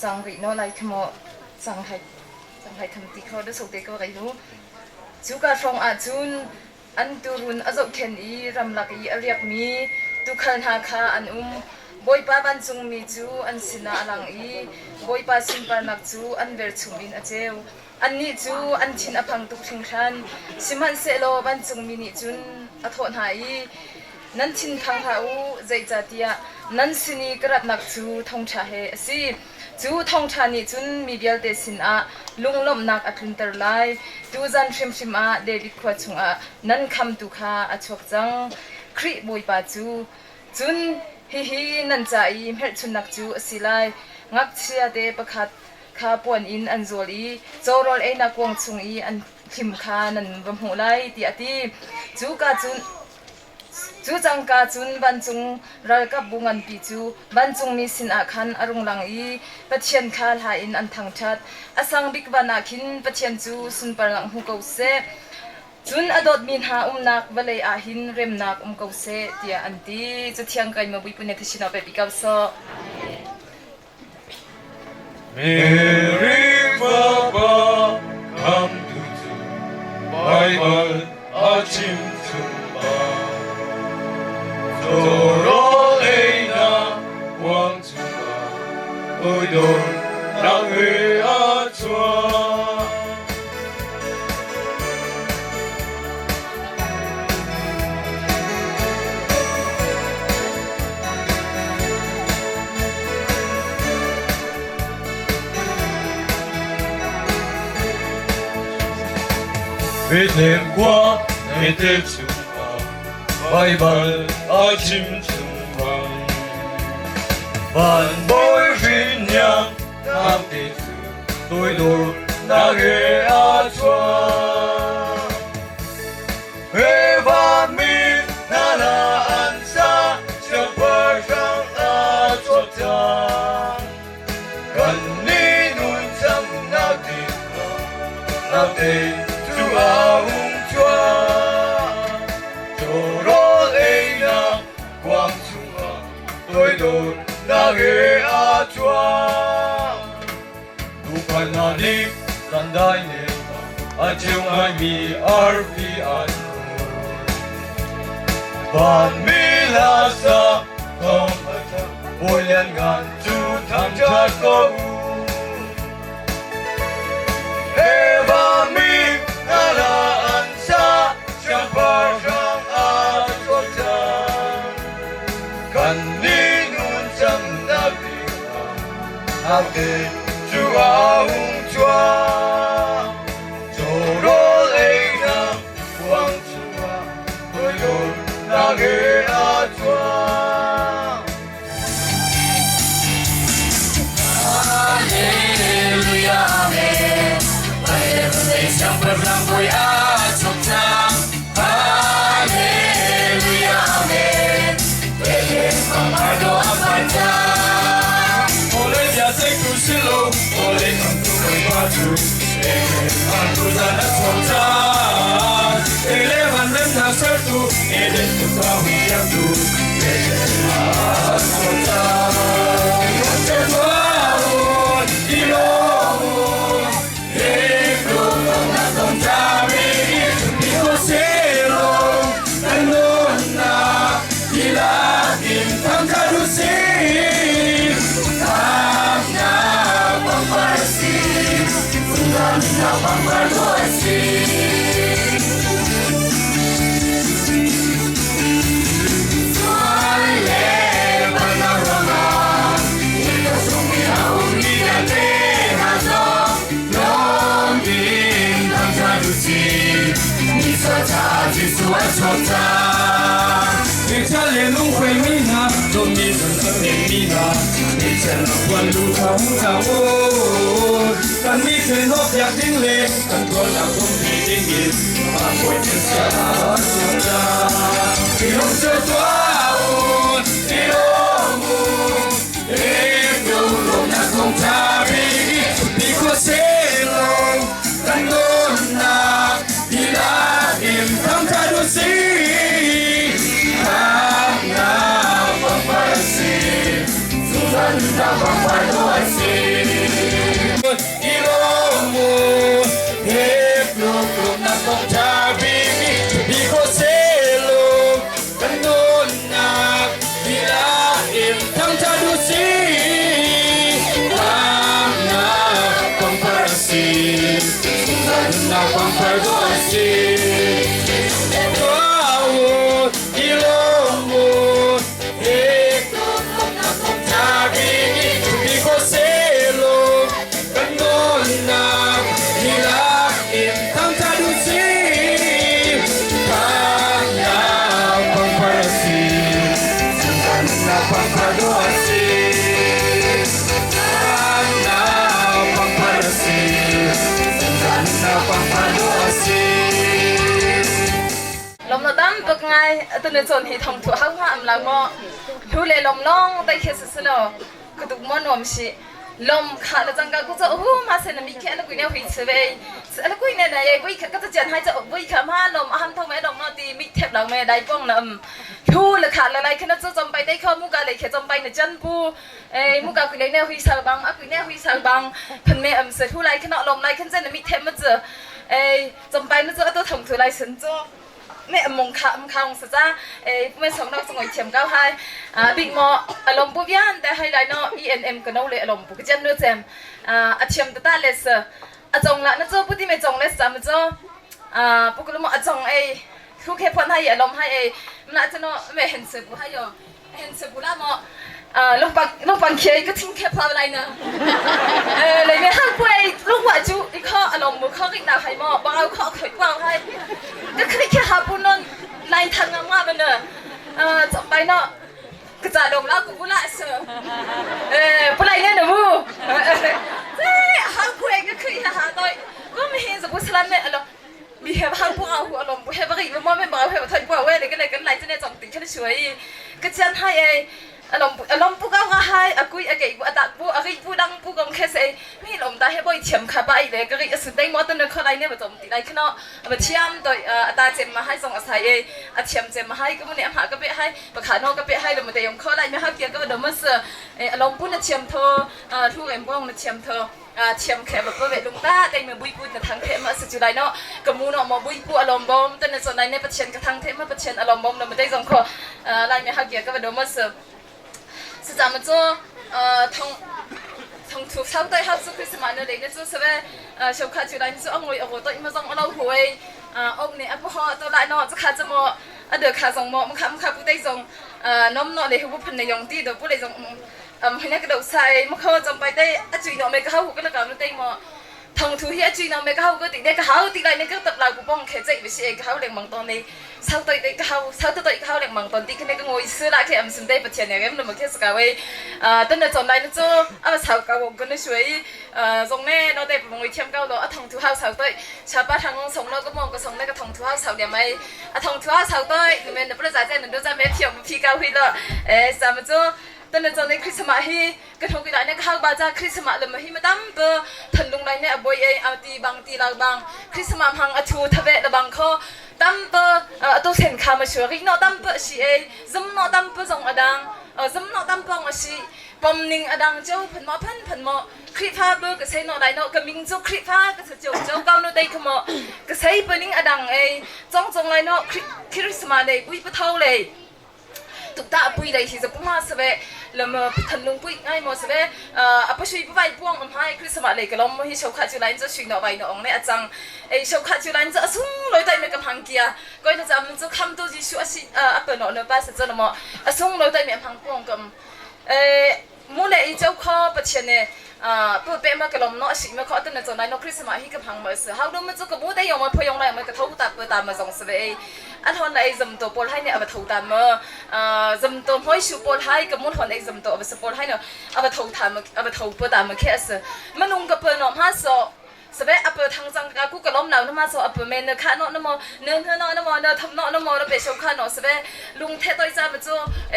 chang ri no lai khmo chang hai chang hai tham ti kho da so te ka bai hu chu ka rong a chun an turun a zohkhenh i ramlak i a riakmi tuukhal hna kha an um. Bawipa vancungmi cu an sinah a lang i Bawipa sunparnak cu an velchum in a ceu. Annih cu an thin a phang tuk hringhran. Sihmanhsehlaw vancungmi nih cun a thawh hna i, Nan thin phang hlah u, zeicahtiah nan sin i ka ratnak cu thawngṭha he a si. Cu thawngṭha nih cun mi vialte sinah lunglawmhnak a tlunter lai. Tuzan hrimhrim ah David khua chungah nan khamtu kha a chuak cang, Khrih Bawipa cu. Cun hihi nan ca i hmelchunhnak cu a si lai: ngakchiate pakhat kha puan in an zawl i cawrawl einak kuang chung i an hlim kha nan va hmuh lai, tiah a ti. Cuka cun. Cu cangka cun vancung ralkapbu nganpi cu vancungmi sinah khan a rung lang i Pathian kha hla in an thangṭhat. A sang bik van ah khin Pathian cu sunparnak hmu ko seh. Cun a dawtmi hna umnak vawlei ah hin remnak um ko seh, tiah an ti. Cathiang keimah Buipu nih thasin ah pe ko sawh. Mary Fapa khamtu cu Baibal a chim chung ah Tawrawl einak kuang chungah toidor nak he a chuak. Bethlehem khua hmete chungah Baibal a chim chung bang Van bawi hrinhniang namte cu toidor nak he a chuak. He vanmi hna hla an sa, siangpahrang a chuak cang. Kannih nuncamnak dingah namte cu a hung chuak. Cawrawl einak kuang chungah toidornak he a chuak. Tuukhal hna nih sandai nen a ceu ngaimi arfi an hmuh. Vanmi hla sa thawng a thang, Bawi lianngan cu thangṭhat ko u. He vanmi hna hla an sa, siangpahrang a chuak cang. Kannih nuncamnak dingah Naute cu a hung chuak. Cawrawl einak kuang chungah toidornak he a chuak. Hallelujah, Amen. Vawlei siangpahrang bawi a chuak cang. Hallelujah, Amen. Bethlehem pangpar dawh a par cang. Vawlei bia ceihtu si lo, vawlei khamtu Bawipa cu Bethlehem tu zan a chuak cang. Lei le van remnak sertu, Eden tuka hun thiangtu, Bethlehem ah a chuak cang. Tuah u, i lawm u, Hai atune chon hi thong thu hau ha am la mo thu le lom long tai khe se lo ka tuk mo nuam si lom kha la chang ka ku cho hu ma se na mi khe la kui ne hui se ve la kui ne na ye kui kha ka chen hai cho vui kha ma lom aham thong me dong no ti mi thep lang me dai pong na am thu la kha la lai khe na cho chom pai dai kho mu ka le khe chom pai na chan pu e mu ka kui le ne hui sa bang a kui ne hui sa bang phan me am se thu lai khe na lom lai khen chen na mi thep ma che e chom pai na cho to thong thu lai sen cho แม่มงคำคงสจ้าเอ้ไม่สองนอกสงอยเทียมเก้าให้อ่าบิ๊กมออารมณ์ปุบยันแต่ให้ไลน์เนาะ ENM ก็โนเลยอารมณ์ปุกเจนเนื้อเจมอ่าอาเทียมตาเลสอาจงละนะโจปุติไม่จงเลสจามโจอ่าปุกลมอาจงเอ้ทุกเคพอนให้อารมณ์ให้เอ้มันอาจจะเนาะไม่เห็นเสือบุให้ยอเห็นเสือบุละมออ่าลงปังลงปังเคก็ทิ้งแค่พาอะไรนะเออเลยไม่ห้างป่วยลูกว่าจูอีข้ออารมณ์มือข้อกินดาวให้มอบางเอาข้อเคยกว่าให้ก็คือแค่หาปุ่นนลายทางงามๆมันเนอะเออจบไปเนาะกระจาดงแล้วกูบุละเสือเออปุไรเนี่ยนะมูเจ้ห้างป่วยก็คือหาต่อยก็ไม่เห็นสกุลสลันเนี่ยอารมณ์มีเฮบห้างพวกเอาอารมณ์เฮบรีบ่ไม่บ่เฮบทอยกว่าเว้ยเลยก็เลยกันไหลจะเนี่ยจงติดแค่ช่วยก็เจนให้เออารมณ์อารมณ์ปุกเอาให้อากุยอาเกยอาตักปุอาริปุดังปุกงแค่เสไม่ลมตาให้บ่อยเทียมขาไปเลยก็ริสุดได้มอตันเขาไรเนี่ยมาจมติไรขนาดมาเทียมโดยอาตาเจมมาให้ส่งอาศัยอาเทียมเจมมาให้ก็มันเนี่ยหาก็ไปให้ประขานอกก็ไปให้แล้วมันแต่ยงเขาไรไม่ให้เกียก็เดิมมาเสืออารมณ์ปุ้นเทียมเธอทุกเอ็มบ้องเทียมเธอเทียมแค่แบบเวลุงตาแต่เมื่อบุยปุ้นทางเทมาสุดไรเนาะกมูเนาะมาบุยปุ้อารมณ์บอมแต่ในส่วนในในประเชนกระทั่งเทมาประเชนอารมณ์บอมเนาะมันได้ส่งข้อไรไม่ให้เกียก็เดิมมาเสือ是咱们做呃同同土草对好做คริสต์มาสเลยเนี่ย做什么呃小卡就来做我我都因为种我老虎诶啊我呢啊不好都来喏这卡怎么啊得卡种么么卡么卡不对种呃那么喏เลย不喷的用地都不来种嗯那个都菜么靠种ไปได้啊最喏没个好个那个么对么ทองทูเฮียจีนเมกะเฮาก็ติเดกะเฮาติไลเนี่ยก็ตับลากูป้องแค่ใจไปเสียกะเฮาเล็งมังตอนนี้เศร้าตัวเด็กกะเฮาเศร้าตัวกะเฮาเล็งมังตอนที่แค่ก็งอยซื้อละแค่อำสุนได้ปะเทียนเนี่ยมันมาแค่สกาวไว้อ่าตั้งแต่จนได้นั่นจ้อ่ะสาวกาวกันช่วยอ่าตรงนี้เราได้ปงอยเทียมเก้าเราอ่ะทองทูเฮาสาวตัวชาวบ้านทางสงเราก็มองก็สงได้ก็ทองทูเฮาสาวเนี่ยไหมอ่ะทองทูเฮาสาวตัวนี่มัน不是在在能都在没เทียมพี่เก้าพี่ละเอ๊ะสามจ้ตอนนั้นตอนนี้คริสต์มาสฮีก็ทงกินอะไรเนี่ยข้าวบาจ้าคริสต์มาสเลยมาฮีมาตั้มเปอร์ทันลุงไรเนี่ยบอยเออาตีบางตีลาบางคริสต์มาสพังอชูทะเวละบางข้อตั้มเปอร์ตัวเส้นขามาชัวริโนตั้มเปอร์ชีเอซุมโนตั้มเปอร์จงอดังซุมโนตั้มปองอชีปอมนิงอดังเจ้าพันมอพันพันมอคริฟ้าเบอร์ก็ใช้นอไดโนก็มิงจูคริฟ้าก็เจ้าเจ้าเก้าโนได้ขมอก็ใช้ปนิงอดังเอจงจงไรโนคริสต์มาสเลยปุยปะเท่าเลยตุกตาปุยเลยที่จะปุ่มาสเวลมทันลุงปุยง่ายมอสเวอ่ะปช่วยปไปปวงอำให้คริสต์มาสเลยก็ลมฮิชาวขาจูไลน์จะช่วยนอไปนองเนี่ยอาจังเอชาวขาจูไลน์จะสุ่งลอยได้ไม่กำหังเกียก็จะจำจะคำตัวจิชูอาศิอ่ะเปิดนอเนป้าเสจนมอสุ่งลอยได้ไม่กำหังปวงกับเอมูเลอีเจ้าข้อปะเชนเนี่ยอ่าเปิดเปมากระลมเนาะสิมาขอตั้งแต่ตอนนั้นเนาะคริสต์มาสฮิกับพังมาเสือเฮาดูมันจะกระบูได้ยองมาพยองไรมันกระทบตาเปิดตามมาส่งเสวยอันทอนไอ้จำตัวปอลให้เนี่ยเอาไปถูตามมาอ่าจำตัวห้อยชูปอลให้กับมุนทอนไอ้จำตัวเอาไปสปอลให้เนี่ยเอาไปถูตามมาเอาไปถูเปิดตามมาแค่เสือมันนุ่งกับเปิดหนอมห้าโซสเปอเปิดทางจังกากูกระล้มหนาวน้ำมาโซอเปิดเมนข้าเนาะน้ำมอเนื้อเนาะน้ำมอเนื้อทำเนาะน้ำมอแล้วไปชมข้าเนาะสเปลุงเทตัวจ้ามาจูเอ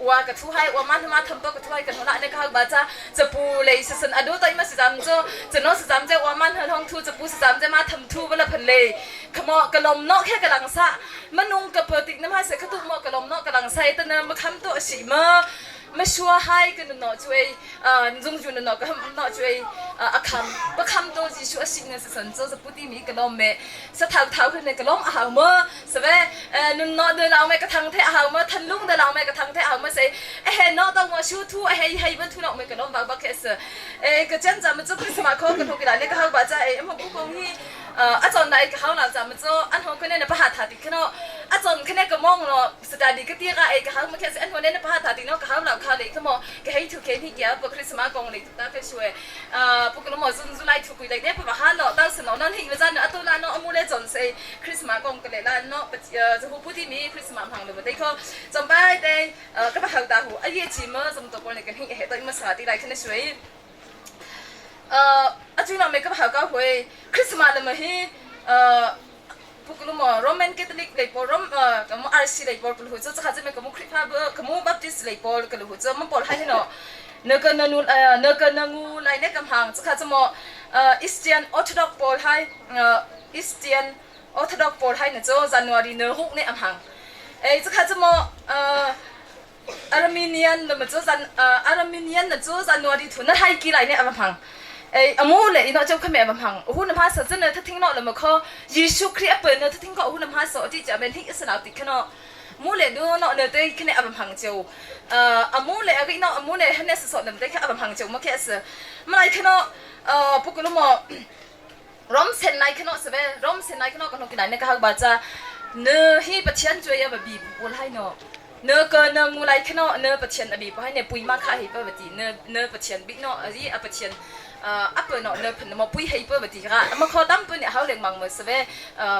ว่ากระทู้ให้ว่ามันมาทำตัวกระทู้ให้กันหัวหน้าเนี่ยข้าบาจ้าจะปูเลยสันอดูตัวมาสิจำจูจะโน้สิจำเจ้าว่ามันเฮท้องทูจะปูสิจำเจ้ามาทำทูเวลาพันเลยขมอกระล้มเนาะแค่กระลังซะมันนุ่งกระเปิดติดน้ำให้เสกตุมอกระล้มเนาะกระลังใส่ตะเนมาคำตัวสีมามาชัวให้กันเนาะช่วยอ่าจงจุนเนาะก็เนาะช่วยอ่าคำประคำตัวจีชัวสิ่งนั้นสันโจจะพูดที่มีกระลมเมสถานเท้าขึ้นในกระลมอาหารเมื่อสเวนุนเนาะเดินเอาไม่กระทังเทอาหารเมื่อทันลุงเดินเอาไม่กระทังเทอาหารเมื่อเสเอเนาะต้องมาชูทูเฮเฮบันทูเนาะไม่กระลมบางบักเสเอกระเจนจะมันจะคริสต์มาสเขากระทงกีฬาเนี่ยก็เขาบาจะเอมบุกงฮีอาจารย์ไหนก็เขาหลังจากมันจะอันหงคนเนี่ยพหาถาติขนาอาจารย์คนเนี่ยก็มองเนาะสถานีก็ตีกาเอกเขามาแค่อันหงเนี่ยพหาถาติเนาะเขาหลังเขาเลยก็มองก็ให้ถูกแค่นี้เกี่ยวกับคริสต์มาสกองเลยตุ๊กตาช่วยปกติมอซุนซุไลถูกกุยเลยเนี่ยพหาเนาะตั้งสนองนั่นหิวจันเนาะตัวละเนาะอมูเลจนเซคริสต์มาสกองกันเลยละเนาะจะหูพูดที่มีคริสต์มาสพังเลยมันได้เขาจำไปได้ก็ไปหาตาหูไอ้ยี่จีเมื่อจำตัวคนเลยกันหิเหตุมาสาดีไรขึ้นช่วย呃，啊，最后每个好高会，คริสต์มาสเลยมาฮีเอ่อ Pukulumo Roman Catholic lei pawl Rom kamu RC lei pawl kalu chu chakha chame kamu Khrihfa kamu Baptist lei pawl kalu chu mam pawl hai hino na ka na nu na ka na ngu lai ne kam hang chakha chamo Eastern Orthodox pawl hai Eastern Orthodox pawl hai na cho January na ruk ne am hang ei chakha chamo Armenian na cu zan Armenian na cu January thu na hai ki lai ne ava hmang ei amu le ino cheu khame ava hmang hu na ma sa chen na thing no le ma kho Jesu Christ ape na thing ko hu na ma so ti cha ben hi isana ti khano mu le du no ne te khne ava hmang cheu amu le agi no amu le hne so nam te kha ava hmang cheu ma khe se malai khano pukulu mo rom sen lai khano se rom sen lai khano kan ki nai ne ka hak ba cha ne hi pathian chuai ya ba bi bul hai no ne ka ne ngu lai khano ne pathian abi pa hai ne pui ma kha hi pa bati ne ne pathian bi no ari a pathian a pa no ne phan mo pui hei pa bati ra ma kho tam pu ne hau leng mang mo se ve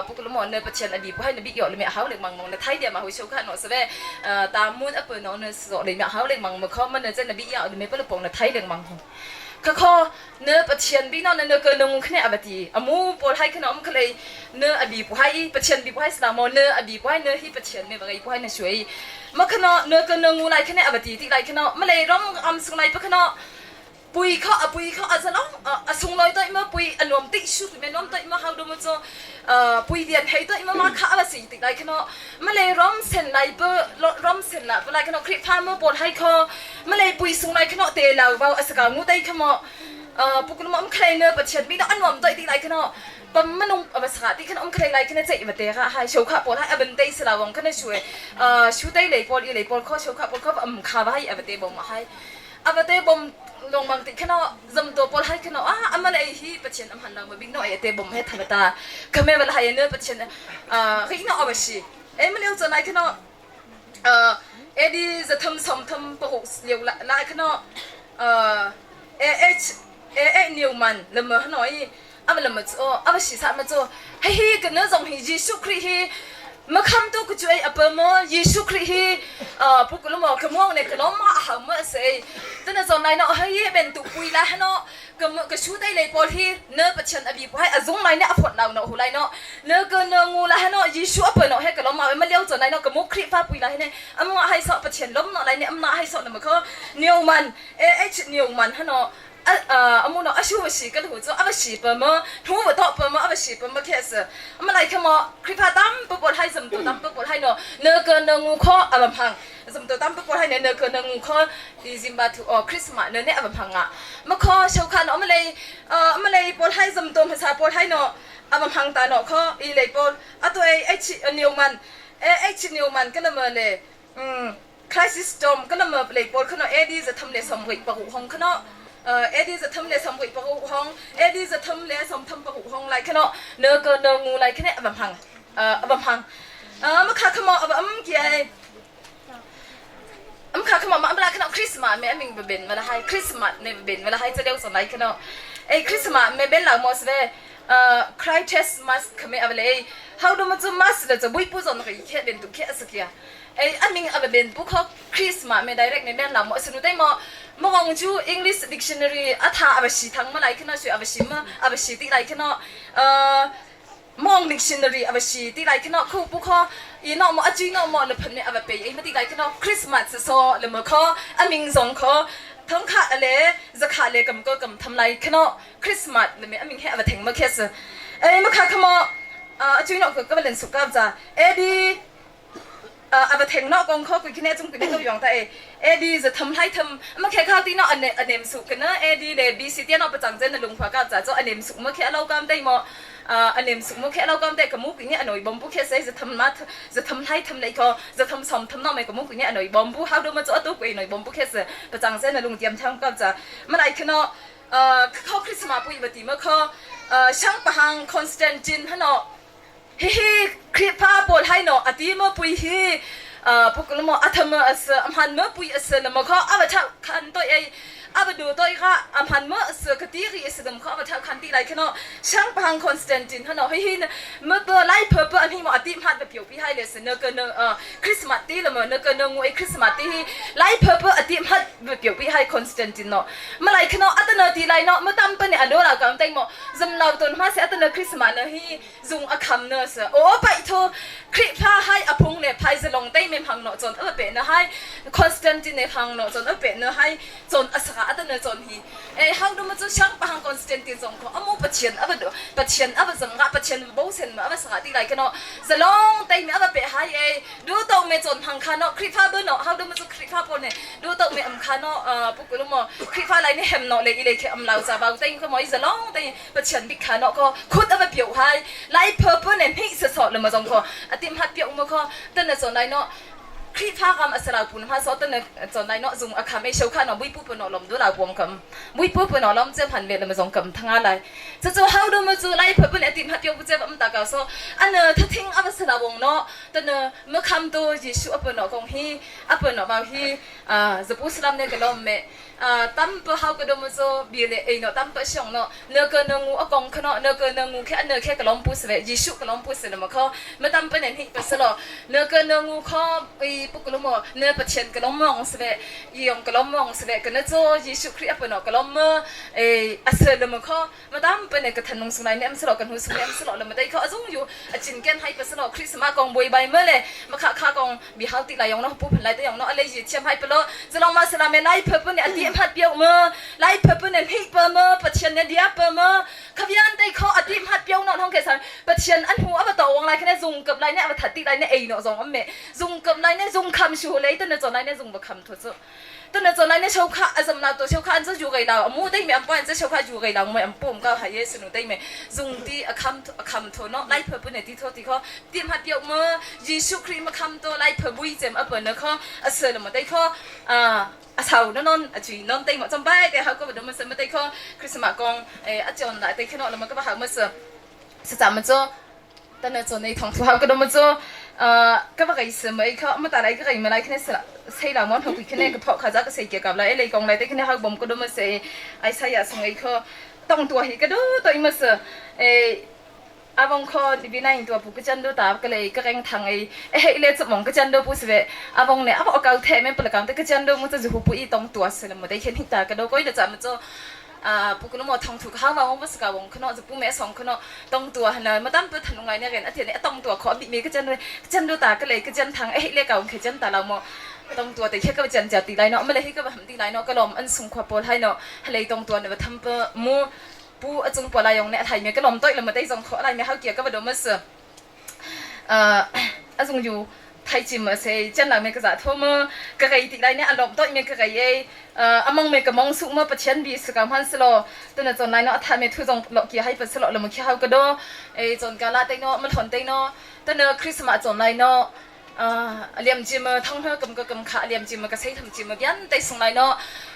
pu ko mo ne pathian abi pa hai ne bi yo le me hau leng mang mo ne thai dia ma hu chau kha no se ve ta mun a pa no ne so le me hau leng mang mo kho ma ne chen ne bi yo le me pa le pong ne thai leng mang ho kha kho ne pathian bi no ne ke nung khne abati amu pol hai khna om khlei ne abi pu hai pathian bi pu hai sna mo ne abi pu hai ne hi pathian me bagai pu hai ne shui ma khna ne ke nung lai khne abati ti lai khna ma le rom am sung lai pa khna pui kho a pui kho a zalong a sung loi toi ma pui anuam ti shu me nom toi ma hau do mo cho pui lian hei toi ma ma kha ala si ti lai khna ma le rom sen lai pa rom sen la pa lai khna khri pha mo pol hai kho ma le pui sung lai khna te la ba asaka ngu tai khmo pukul mo khlai ne pathian mi na anuam toi ti lai khna pam manung abasa ti khna om khlai lai khna chei ba te ga hai shau kha pol hai aban te sala wong khna shue shu tai lei pol i lei pol kho shau kha pol kho am kha ba hai abate bom hai abate bom long mang ti khna zam to pol hai khna a amal ei hi pathian am han lang ma big no e te bom he thabata khame wal hai ne pathian ri no abashi e ma leu chonai khna edi zatham som tham pa liu la la khna e h e e Newman lam hanoi ama lam chu aba si sa ma chu hei hi kan na zong hi Jesu Christ hi ma kham tu ku chu ai apa mo Jesu Christ hi pu ku mo ka mo ne ka lo ma ha ma se tan na zong nai no hei ben tu pui la hano ka ka shu dai lei pol hi ne pathian abi pu hai azung nai ne afot nau no hu lai no ne ka ne ngu la hano Jesu apa no he ka lo ma ma leo zo nai no ka mo Christ fa pui la he ne am nga hai so pathian lom no lai ne am na hai so na ma kho Newman e H Newman hano amu no ashu shi ka lu chu aba shi pa ma thu ba to pa ma aba shi pa ma khe se ama lai kha mo khrifa tam pa pol hai zam to tam pa pol hai no ne ka ne ngu kho aba phang zam to tam pa pol hai ne ne ka ne ngu kho di zimba thu o christmas ne ne aba phang a ma kho shau kha no ama lai ama lai pol hai zam to ma sa pol hai no aba phang ta no kho i lai pol ato e h Newman e h Newman ka na ma le crisis storm ka na ma lei pol khano AD za tham le som ri pa hu hong khano AD za tham le som ri pa hu hong AD za tham le som tham pa hu hong lai khano ne ka ne ngu lai khane abam hang abam hang ma kha khamo abam ki ai am kha khamo ma amla khano Christmas me aming ba ben ma hai Christmas ne ben ma hai chadeu so lai khano ei Christmas me ben la mo sve Christ mas khame abale how do ma chu mas le chu bui pu zon ri khe ben tu khe asakia ei aming abe ben pu kho Christmas me direct me ben la mo sunu dai mo mo ngong chu English dictionary atha abe si thang ma lai khano su abe si ma abe si ti lai khano mong dictionary abe si ti lai khano khu pu kho i no mo achi no mo le phan me abe pe ei ma ti lai khano Christmas so le mo kho aming zong kho thong kha le zakha le kam ko kam tham lai khano Christmas le me aming he abe theng ma khe se ei ma kha khamo achi no ko ka len su ka ja edi ava theng no kong kho kui khine chung kui to yong ta e AD za tham lai tham ma khe kha ti no ane anem su kana AD le BC ti no pachang chen lung pha ka cha cho anem su ma khe lo kam dai mo anem su ma khe lo kam dai ka mu kui ni anoi bom bu khe sai za tham ma za tham lai tham lai kho za tham som tham no me ka mu kui ni anoi bom bu how do ma cho tu kui noi bom bu khe se pachang chen lung tiam thang ka cha ma lai khno kho Christmas pui ba ti ma kho sang pahang Constantine hano hihi Khrihfa pawl hai no ati mo pui hi pukul mo atham as amhan mo pui as na mo kho aba tha khan to ei Ava du toi ka amhan mo se ka ti ri se dum kho ava tha khan ti lai khano shang pahang Constantine hano hi hin mo pe lai phe pe ani mo ati mhat pe pio pi hai le se ne ka ne Christmas ti le mo ne ka ne ngu Christmas ti hi lai phe pe ati mhat pe pio pi hai Constantine no ma lai khano atana ti lai no ma tam pe ne ado la kam tai mo zum lau ton ma se atana Christmas na hi zung a kham na se o pai tho Khrihfa hai a phung le phai zalong te mem hang no chon a pe na hai Constantine hang no chon a pe na hai chon asaka atana chon hi e hang du ma chu shang pa hang Constantine zong ko amu pathian ava do pathian ava zang ga pathian bo sen ma ava saka ti lai kano zalong te mi ava pe hai e du to me chon hang kha no Khrihfa bu no hang du ma chu Khrihfa po ne du to me am kha no pu ku mo Khrihfa lai ne hem no le i le khe am lau cha ba te ko moi zalong te Pathian bik kha no ko khut ava pio hai lai purple ne hni se so le ma zong ko atim hat pio mo ko tan na chon lai no Khrihfa kam asala pun ha so tan na chon lai no zung akham e shau kha no bui pu pu no lom du la buam kam bui pu pu no lom chem han le ma zong kam thanga lai chu chu how do ma chu lai purple atim hat pio pu chem am ta ka so an tha thing ava sala wong no tan ma kham to Jesu apu no kong hi apu no ba hi zapu salam ne ka lom me tam pa hau ka dom zo bi le ei no tam pa siong no ne ka na ngu akong khano ne ka na ngu khe ne khe ka lom pu se jisu ka lom pu se ma kho ma tam pa nen hi pa se lo ne ka na ngu kho i pu ka mo ne pa chen ka lom mong se ve yong ka lom mong se ve ka na zo jisu khri apa no ka lom ma e ase le ma kho ma tam pa ne ka thanung sungai ne am se lo kan hu sungai am se lo le ma dai kho azung yu achin ken hai pa se lo christmas kong boi bai ma le ma kha kha kong bi hal ti lai yong no pu phan lai te yong no ale ji thiam hai pelo zalong ma sala me lai phe pu ne ati hat piau ma lai phe pu ne hi pa ma pathian ne dia pa ma khavian te kho ati hat piau no thong ke sa pathian an hu aba to wang lai khane zung kap lai ne aba that ti lai ne ei no zong am me zung kap lai ne zung kham shu le te ne chon lai ne zung ba kham tho chu တနဇနိုင်နေရှောခအဇမနာတော့ရှောခအန်ဇယူဂိလာအမှုတိမေအပွန်ဇရှောခယူဂိလာမေအပုံကဟာယေစနုတိမေဇုံတီအခမ်အခမ်ထောနော်လိုက်ဖပုနေတီထောတီခောတိမပြောမယေရှုခရစ်မခမ်တော့လိုက်ဖบุยเจมอปนခောအဆလမတိခောအာအဆောနနွန်အချီနွန်တိမစံပိုင်တဲ့ဟာကဘဒမစမတိခောခရစ်စမကောင်အဲအချွန်လာတိခေနော်လမကဘဟာမစစကြမချောတနချောနေထုံထူဟာကဒမချောအာကဘဂိစမေခောမတလိုက်ဂိမလိုက်ခနေစလာsei la mon ho ki ne ka pho kha ja ka sei ke ka la ele kong lai te kne ha bom ko do ma se ai sa ya song ei kho tong tua hi ka do to i ma se e avong kho bi nai tua pu ka chan do ta ka le ka reng thang ei e he le chu mong ka chan do pu se avong ne avo ka the me pla kam te ka chan do mu cha ju pu i tong tua se le mo dei khen hi ta ka do koi le cha ma cho 啊，不过那么唐土好嘛，我不是讲我可能就不买上可能当多哈呢，么当不谈弄来那个，啊天呢当多可比每个真的真都打个来个真汤哎，那个我可真打了么。ตองตัวแต่แค่ก็จันจะตีไรเนาะไม่เลยให้ก็ทำตีไรเนาะก็ลอมอันสูงขวาปอลให้เนาะให้เลยตองตัวเนี่ยทำเปมูปูอจุงปอลายองเนี่ยไทยเมียก็ลอมต้อยละมาได้จงขออะไรเมียเขาเกี่ยวก็มาดมมาเสือเอ่ออจุงอยู่ไทยจิมเสจันหลังเมียก็จะโทมก็ไกตีไรเนี่ยอารมณ์ต้อยเมียก็ไกเอเอ่ออมองเมียก็มองสุมาปะเชียนบีสกัมฮันสโลตัวนั้นจนไหนเนาะทำเมียทุจงหลอกเกี่ยให้ปะสโลละมันเกี่ยวก็โดเอจนกาลาเตเนาะมันถอนเตเนาะตัวนั้นคริสต์มาสจนไหนเนาะ 啊，念经嘛，通通咁个咁卡，念经嘛，个洗头经嘛，人哋送来喏，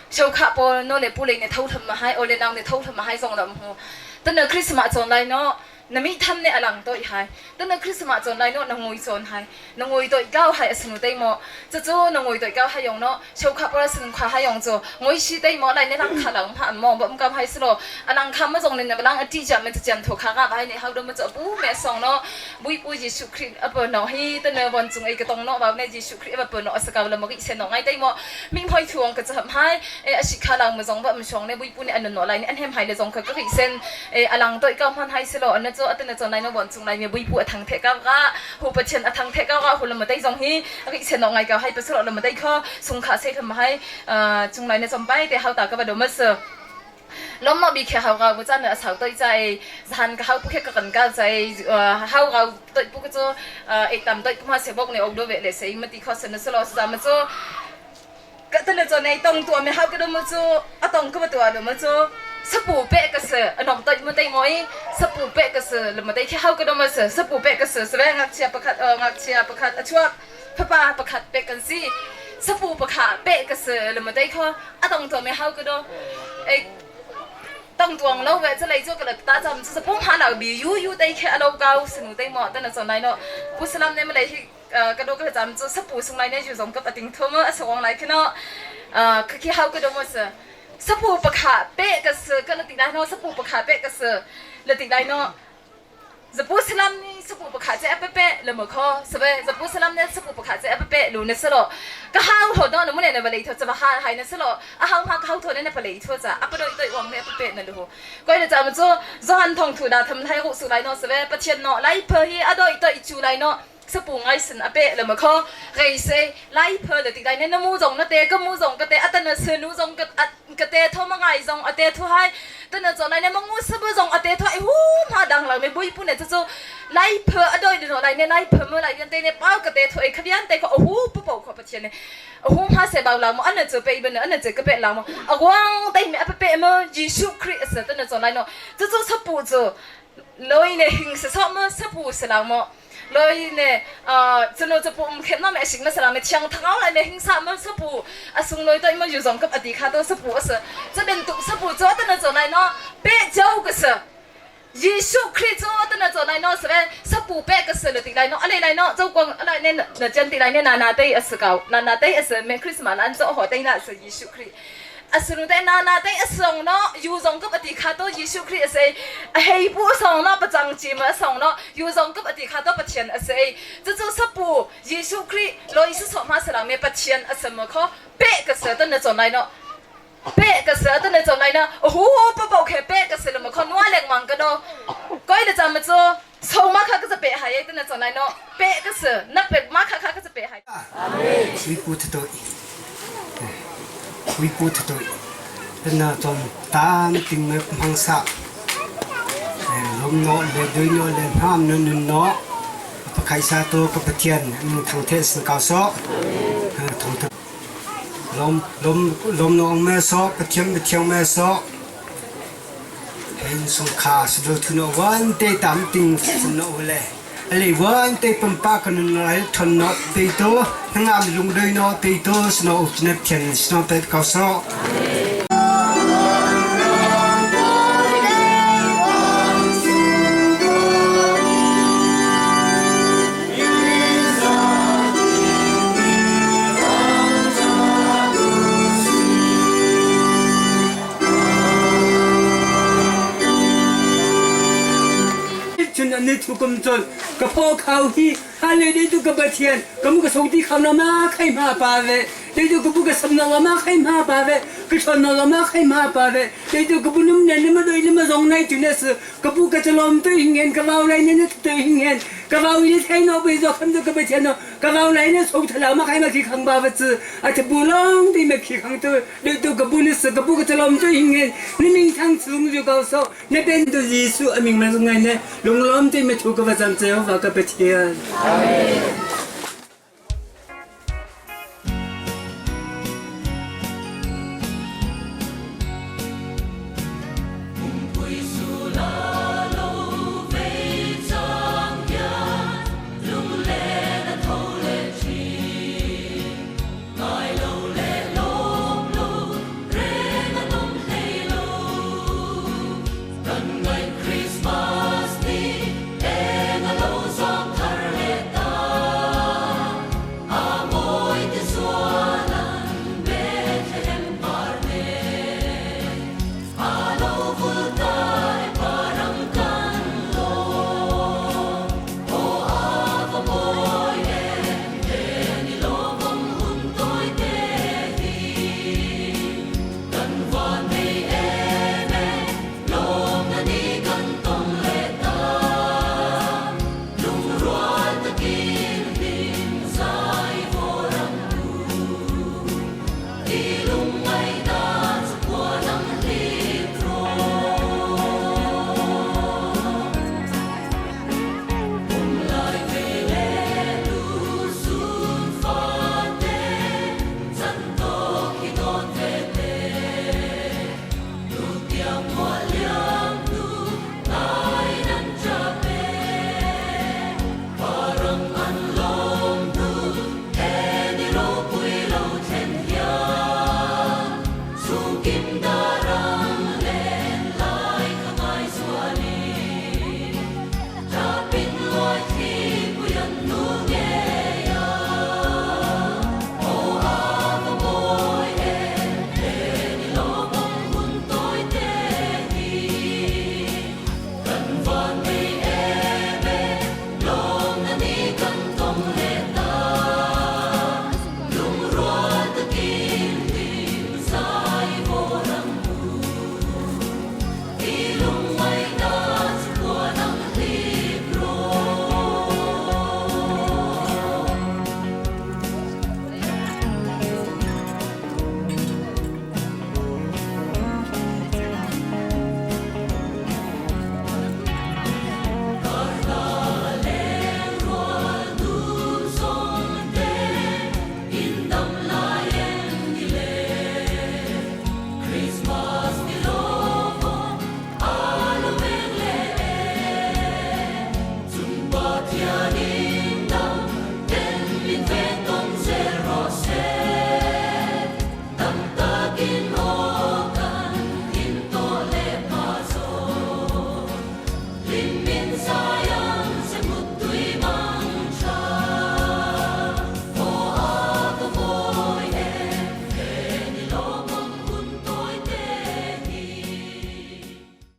小卡波喏来不来呢，偷头嘛还，我来人呢偷头嘛还送了么？等到 Christmas 转来喏。na mi tham ne alang to i hai tan na christmas chon lai no na ngoi chon hai na ngoi toi gao hai asnu dei mo chu chu na ngoi toi gao hai yong no chau kha pra sun kha hai yong cho ngoi si dei mo lai ne lang kha lang pha mo bom kam hai slo alang kha ma jong ne na lang ati jam me jam tho kha ga bai ne hau do ma cho bu me song no bui pu ji su khri ap no hi tan na bon chung ei ka tong no ba ne ji su khri ap no asa ka la mo gi se no ngai dei mo ming phoi thuang ka cham hai e a si kha lang ma jong ba ma song ne bui pu ne an no lai ne an hem hai le jong kha ka ri sen e alang toi ka man hai slo an cho atana cho nai no bon chung lai me bui pu athang the ka ga hu pa chen athang the ka ga hu lam dai jong hi ri sen no ngai ka hai pa slo lam dai kho sung kha se kham hai chung lai ne chom pai te hau ta ka ba do ma se ล้มมาบีแค่เฮาเราจ้าเนื้อสาวตัวใจหันกับเฮาผู้แค่กันก้าวใจเฮาเราตัวผู้ก็จะเอกตามตัวผู้มาเสียบอกในอกดูเวเลเสียมันตีข้อเสนอสลอสามจะก็ตอนนี้ในตรงตัวไม่เฮาก็ดูมันจะอะตรงก็มาตัวดูมันจะสปูเปะก็เสืออนอมตัวมันได้มั้ยสปูเปะก็เสือหรือมันได้แค่เฮาก็ดูมันเสือสปูเปะก็เสือแสดงงักเชียประคัดเอองักเชียประคัดอชวกพระปาประคัดเปะกันสิสปูประคัดเปะก็เสือหรือมันได้ข้ออะตรงตัวไม่เฮาก็ดูเอ当当老外这来做个了，大咱们就是崩下老比悠悠的去老高是奴的嘛，但那从来喏，不是咱们来去呃，个多个咱们做是不送来呢，就从个不定头嘛，是往来去喏，呃，可去好个多么是。Sapu pakha pe ka se ka la ti lai no sapu pakha pe ka se la ti lai no zapu salam ni sapu pakha che ape pe le mo kho sabe zapu salam ne sapu pakha che ape pe lu ne selo ka hau ho do na mu ne na balei tho cha ba ha hai na selo a hau ha ka hau tho ne na palei tho cha apa doi doi wang ne ape pe na lu ho koi le cha ma chu zohan thong thu da tham lai ru su lai no sabe pathian no lai phe hi a doi doi chu lai no sapu ngai sin ape le ma kho rei se lai phe le ti lai ne na mu zong na te ka mu zong ka te atan se nu zong ka ka te tho ma ngai zong ate thu hai tan na chon lai ne mangu sabu zong ate tho hu ma dang lang me bui pu ne chu chu lai phe adoi de no lai ne lai phe mo lai yan te ne pau ka te tho e khabian te ko hu pu po kho pathian ne hu ma se ba la mo an chu pe ben an chu ka pe la mo awang te me ape pe mo Jesu Christ tan na chon lai no chu chu sapu chu loi ne hing se so mo sapu se la mo loi ne chuno chu pum khem na me sing na sala me thiang thangau lai me hing sa ma sapu asung loi toi ma yu zong kap ati kha to sapu asa cha ben tu sapu cho ta na cho nai no pe chau ka sa Jesu Christ cho ta na cho nai no sa sapu pe ka sa le ti lai no ale lai no chau kwang alai ne na chen ti lai ne na na te as kau na na te as me Christmas an cho ho te na sa Jesu Christ asunu te na na te asong no yu zong kap ati kha to Jesu Christ ase a hei pu song no pachang chi ma song no yu zong kap ati kha to Pathian ase chu chu sapu Jesu Christ loi su so ma salang me Pathian asam kho pe ka se tan na chon lai no pe ka se tan na chon lai na hu pa pau khe pe ka se lo ma kho nuwa leng mang ka no koi le cham chu so ma kha ka pe hai tan na chon lai no pe ka se na pe ma kha kha ka pe hai. Wi pu to wi pu to na ton tan ting me mang sa lom no le doi no le nam no nun no pakhai sa to ka pathian thang the sin ka so thong the lom lom lom no me so pathian pathian me so hen sung kha su do thu no wan te tam ting sun no le ale wan te pampa kan lai thon no te to ngam lung doi no te to sno snap chen sno te ka so. Cun an thu kum cun ka phaw khau hi hale dei tu ka Pathian ka mu ka song ti kham na ma khai ma pa ve dei tu ka bu ka sam na ma khai ma pa ve ka chon na ma khai ma pa ve dei tu ka bu num ne ma doi ma zong nai tu ne su ka bu ka chalom tu hingen ka vau lai ne tu hingen ka vau ni thai no be zo kham tu ka Pathian no ka vau lai ne song thala ma khai ma khi khang ba va chu a te bu long ti me khi khang tu dei tu ka bu ne su ka bu ka chalom tu hingen ni ming thang chung ju ka so na pen tu Jesuh a ming man ngai ne lunglawm te me thu ka va cam Jehovah ka Pathian. Amen.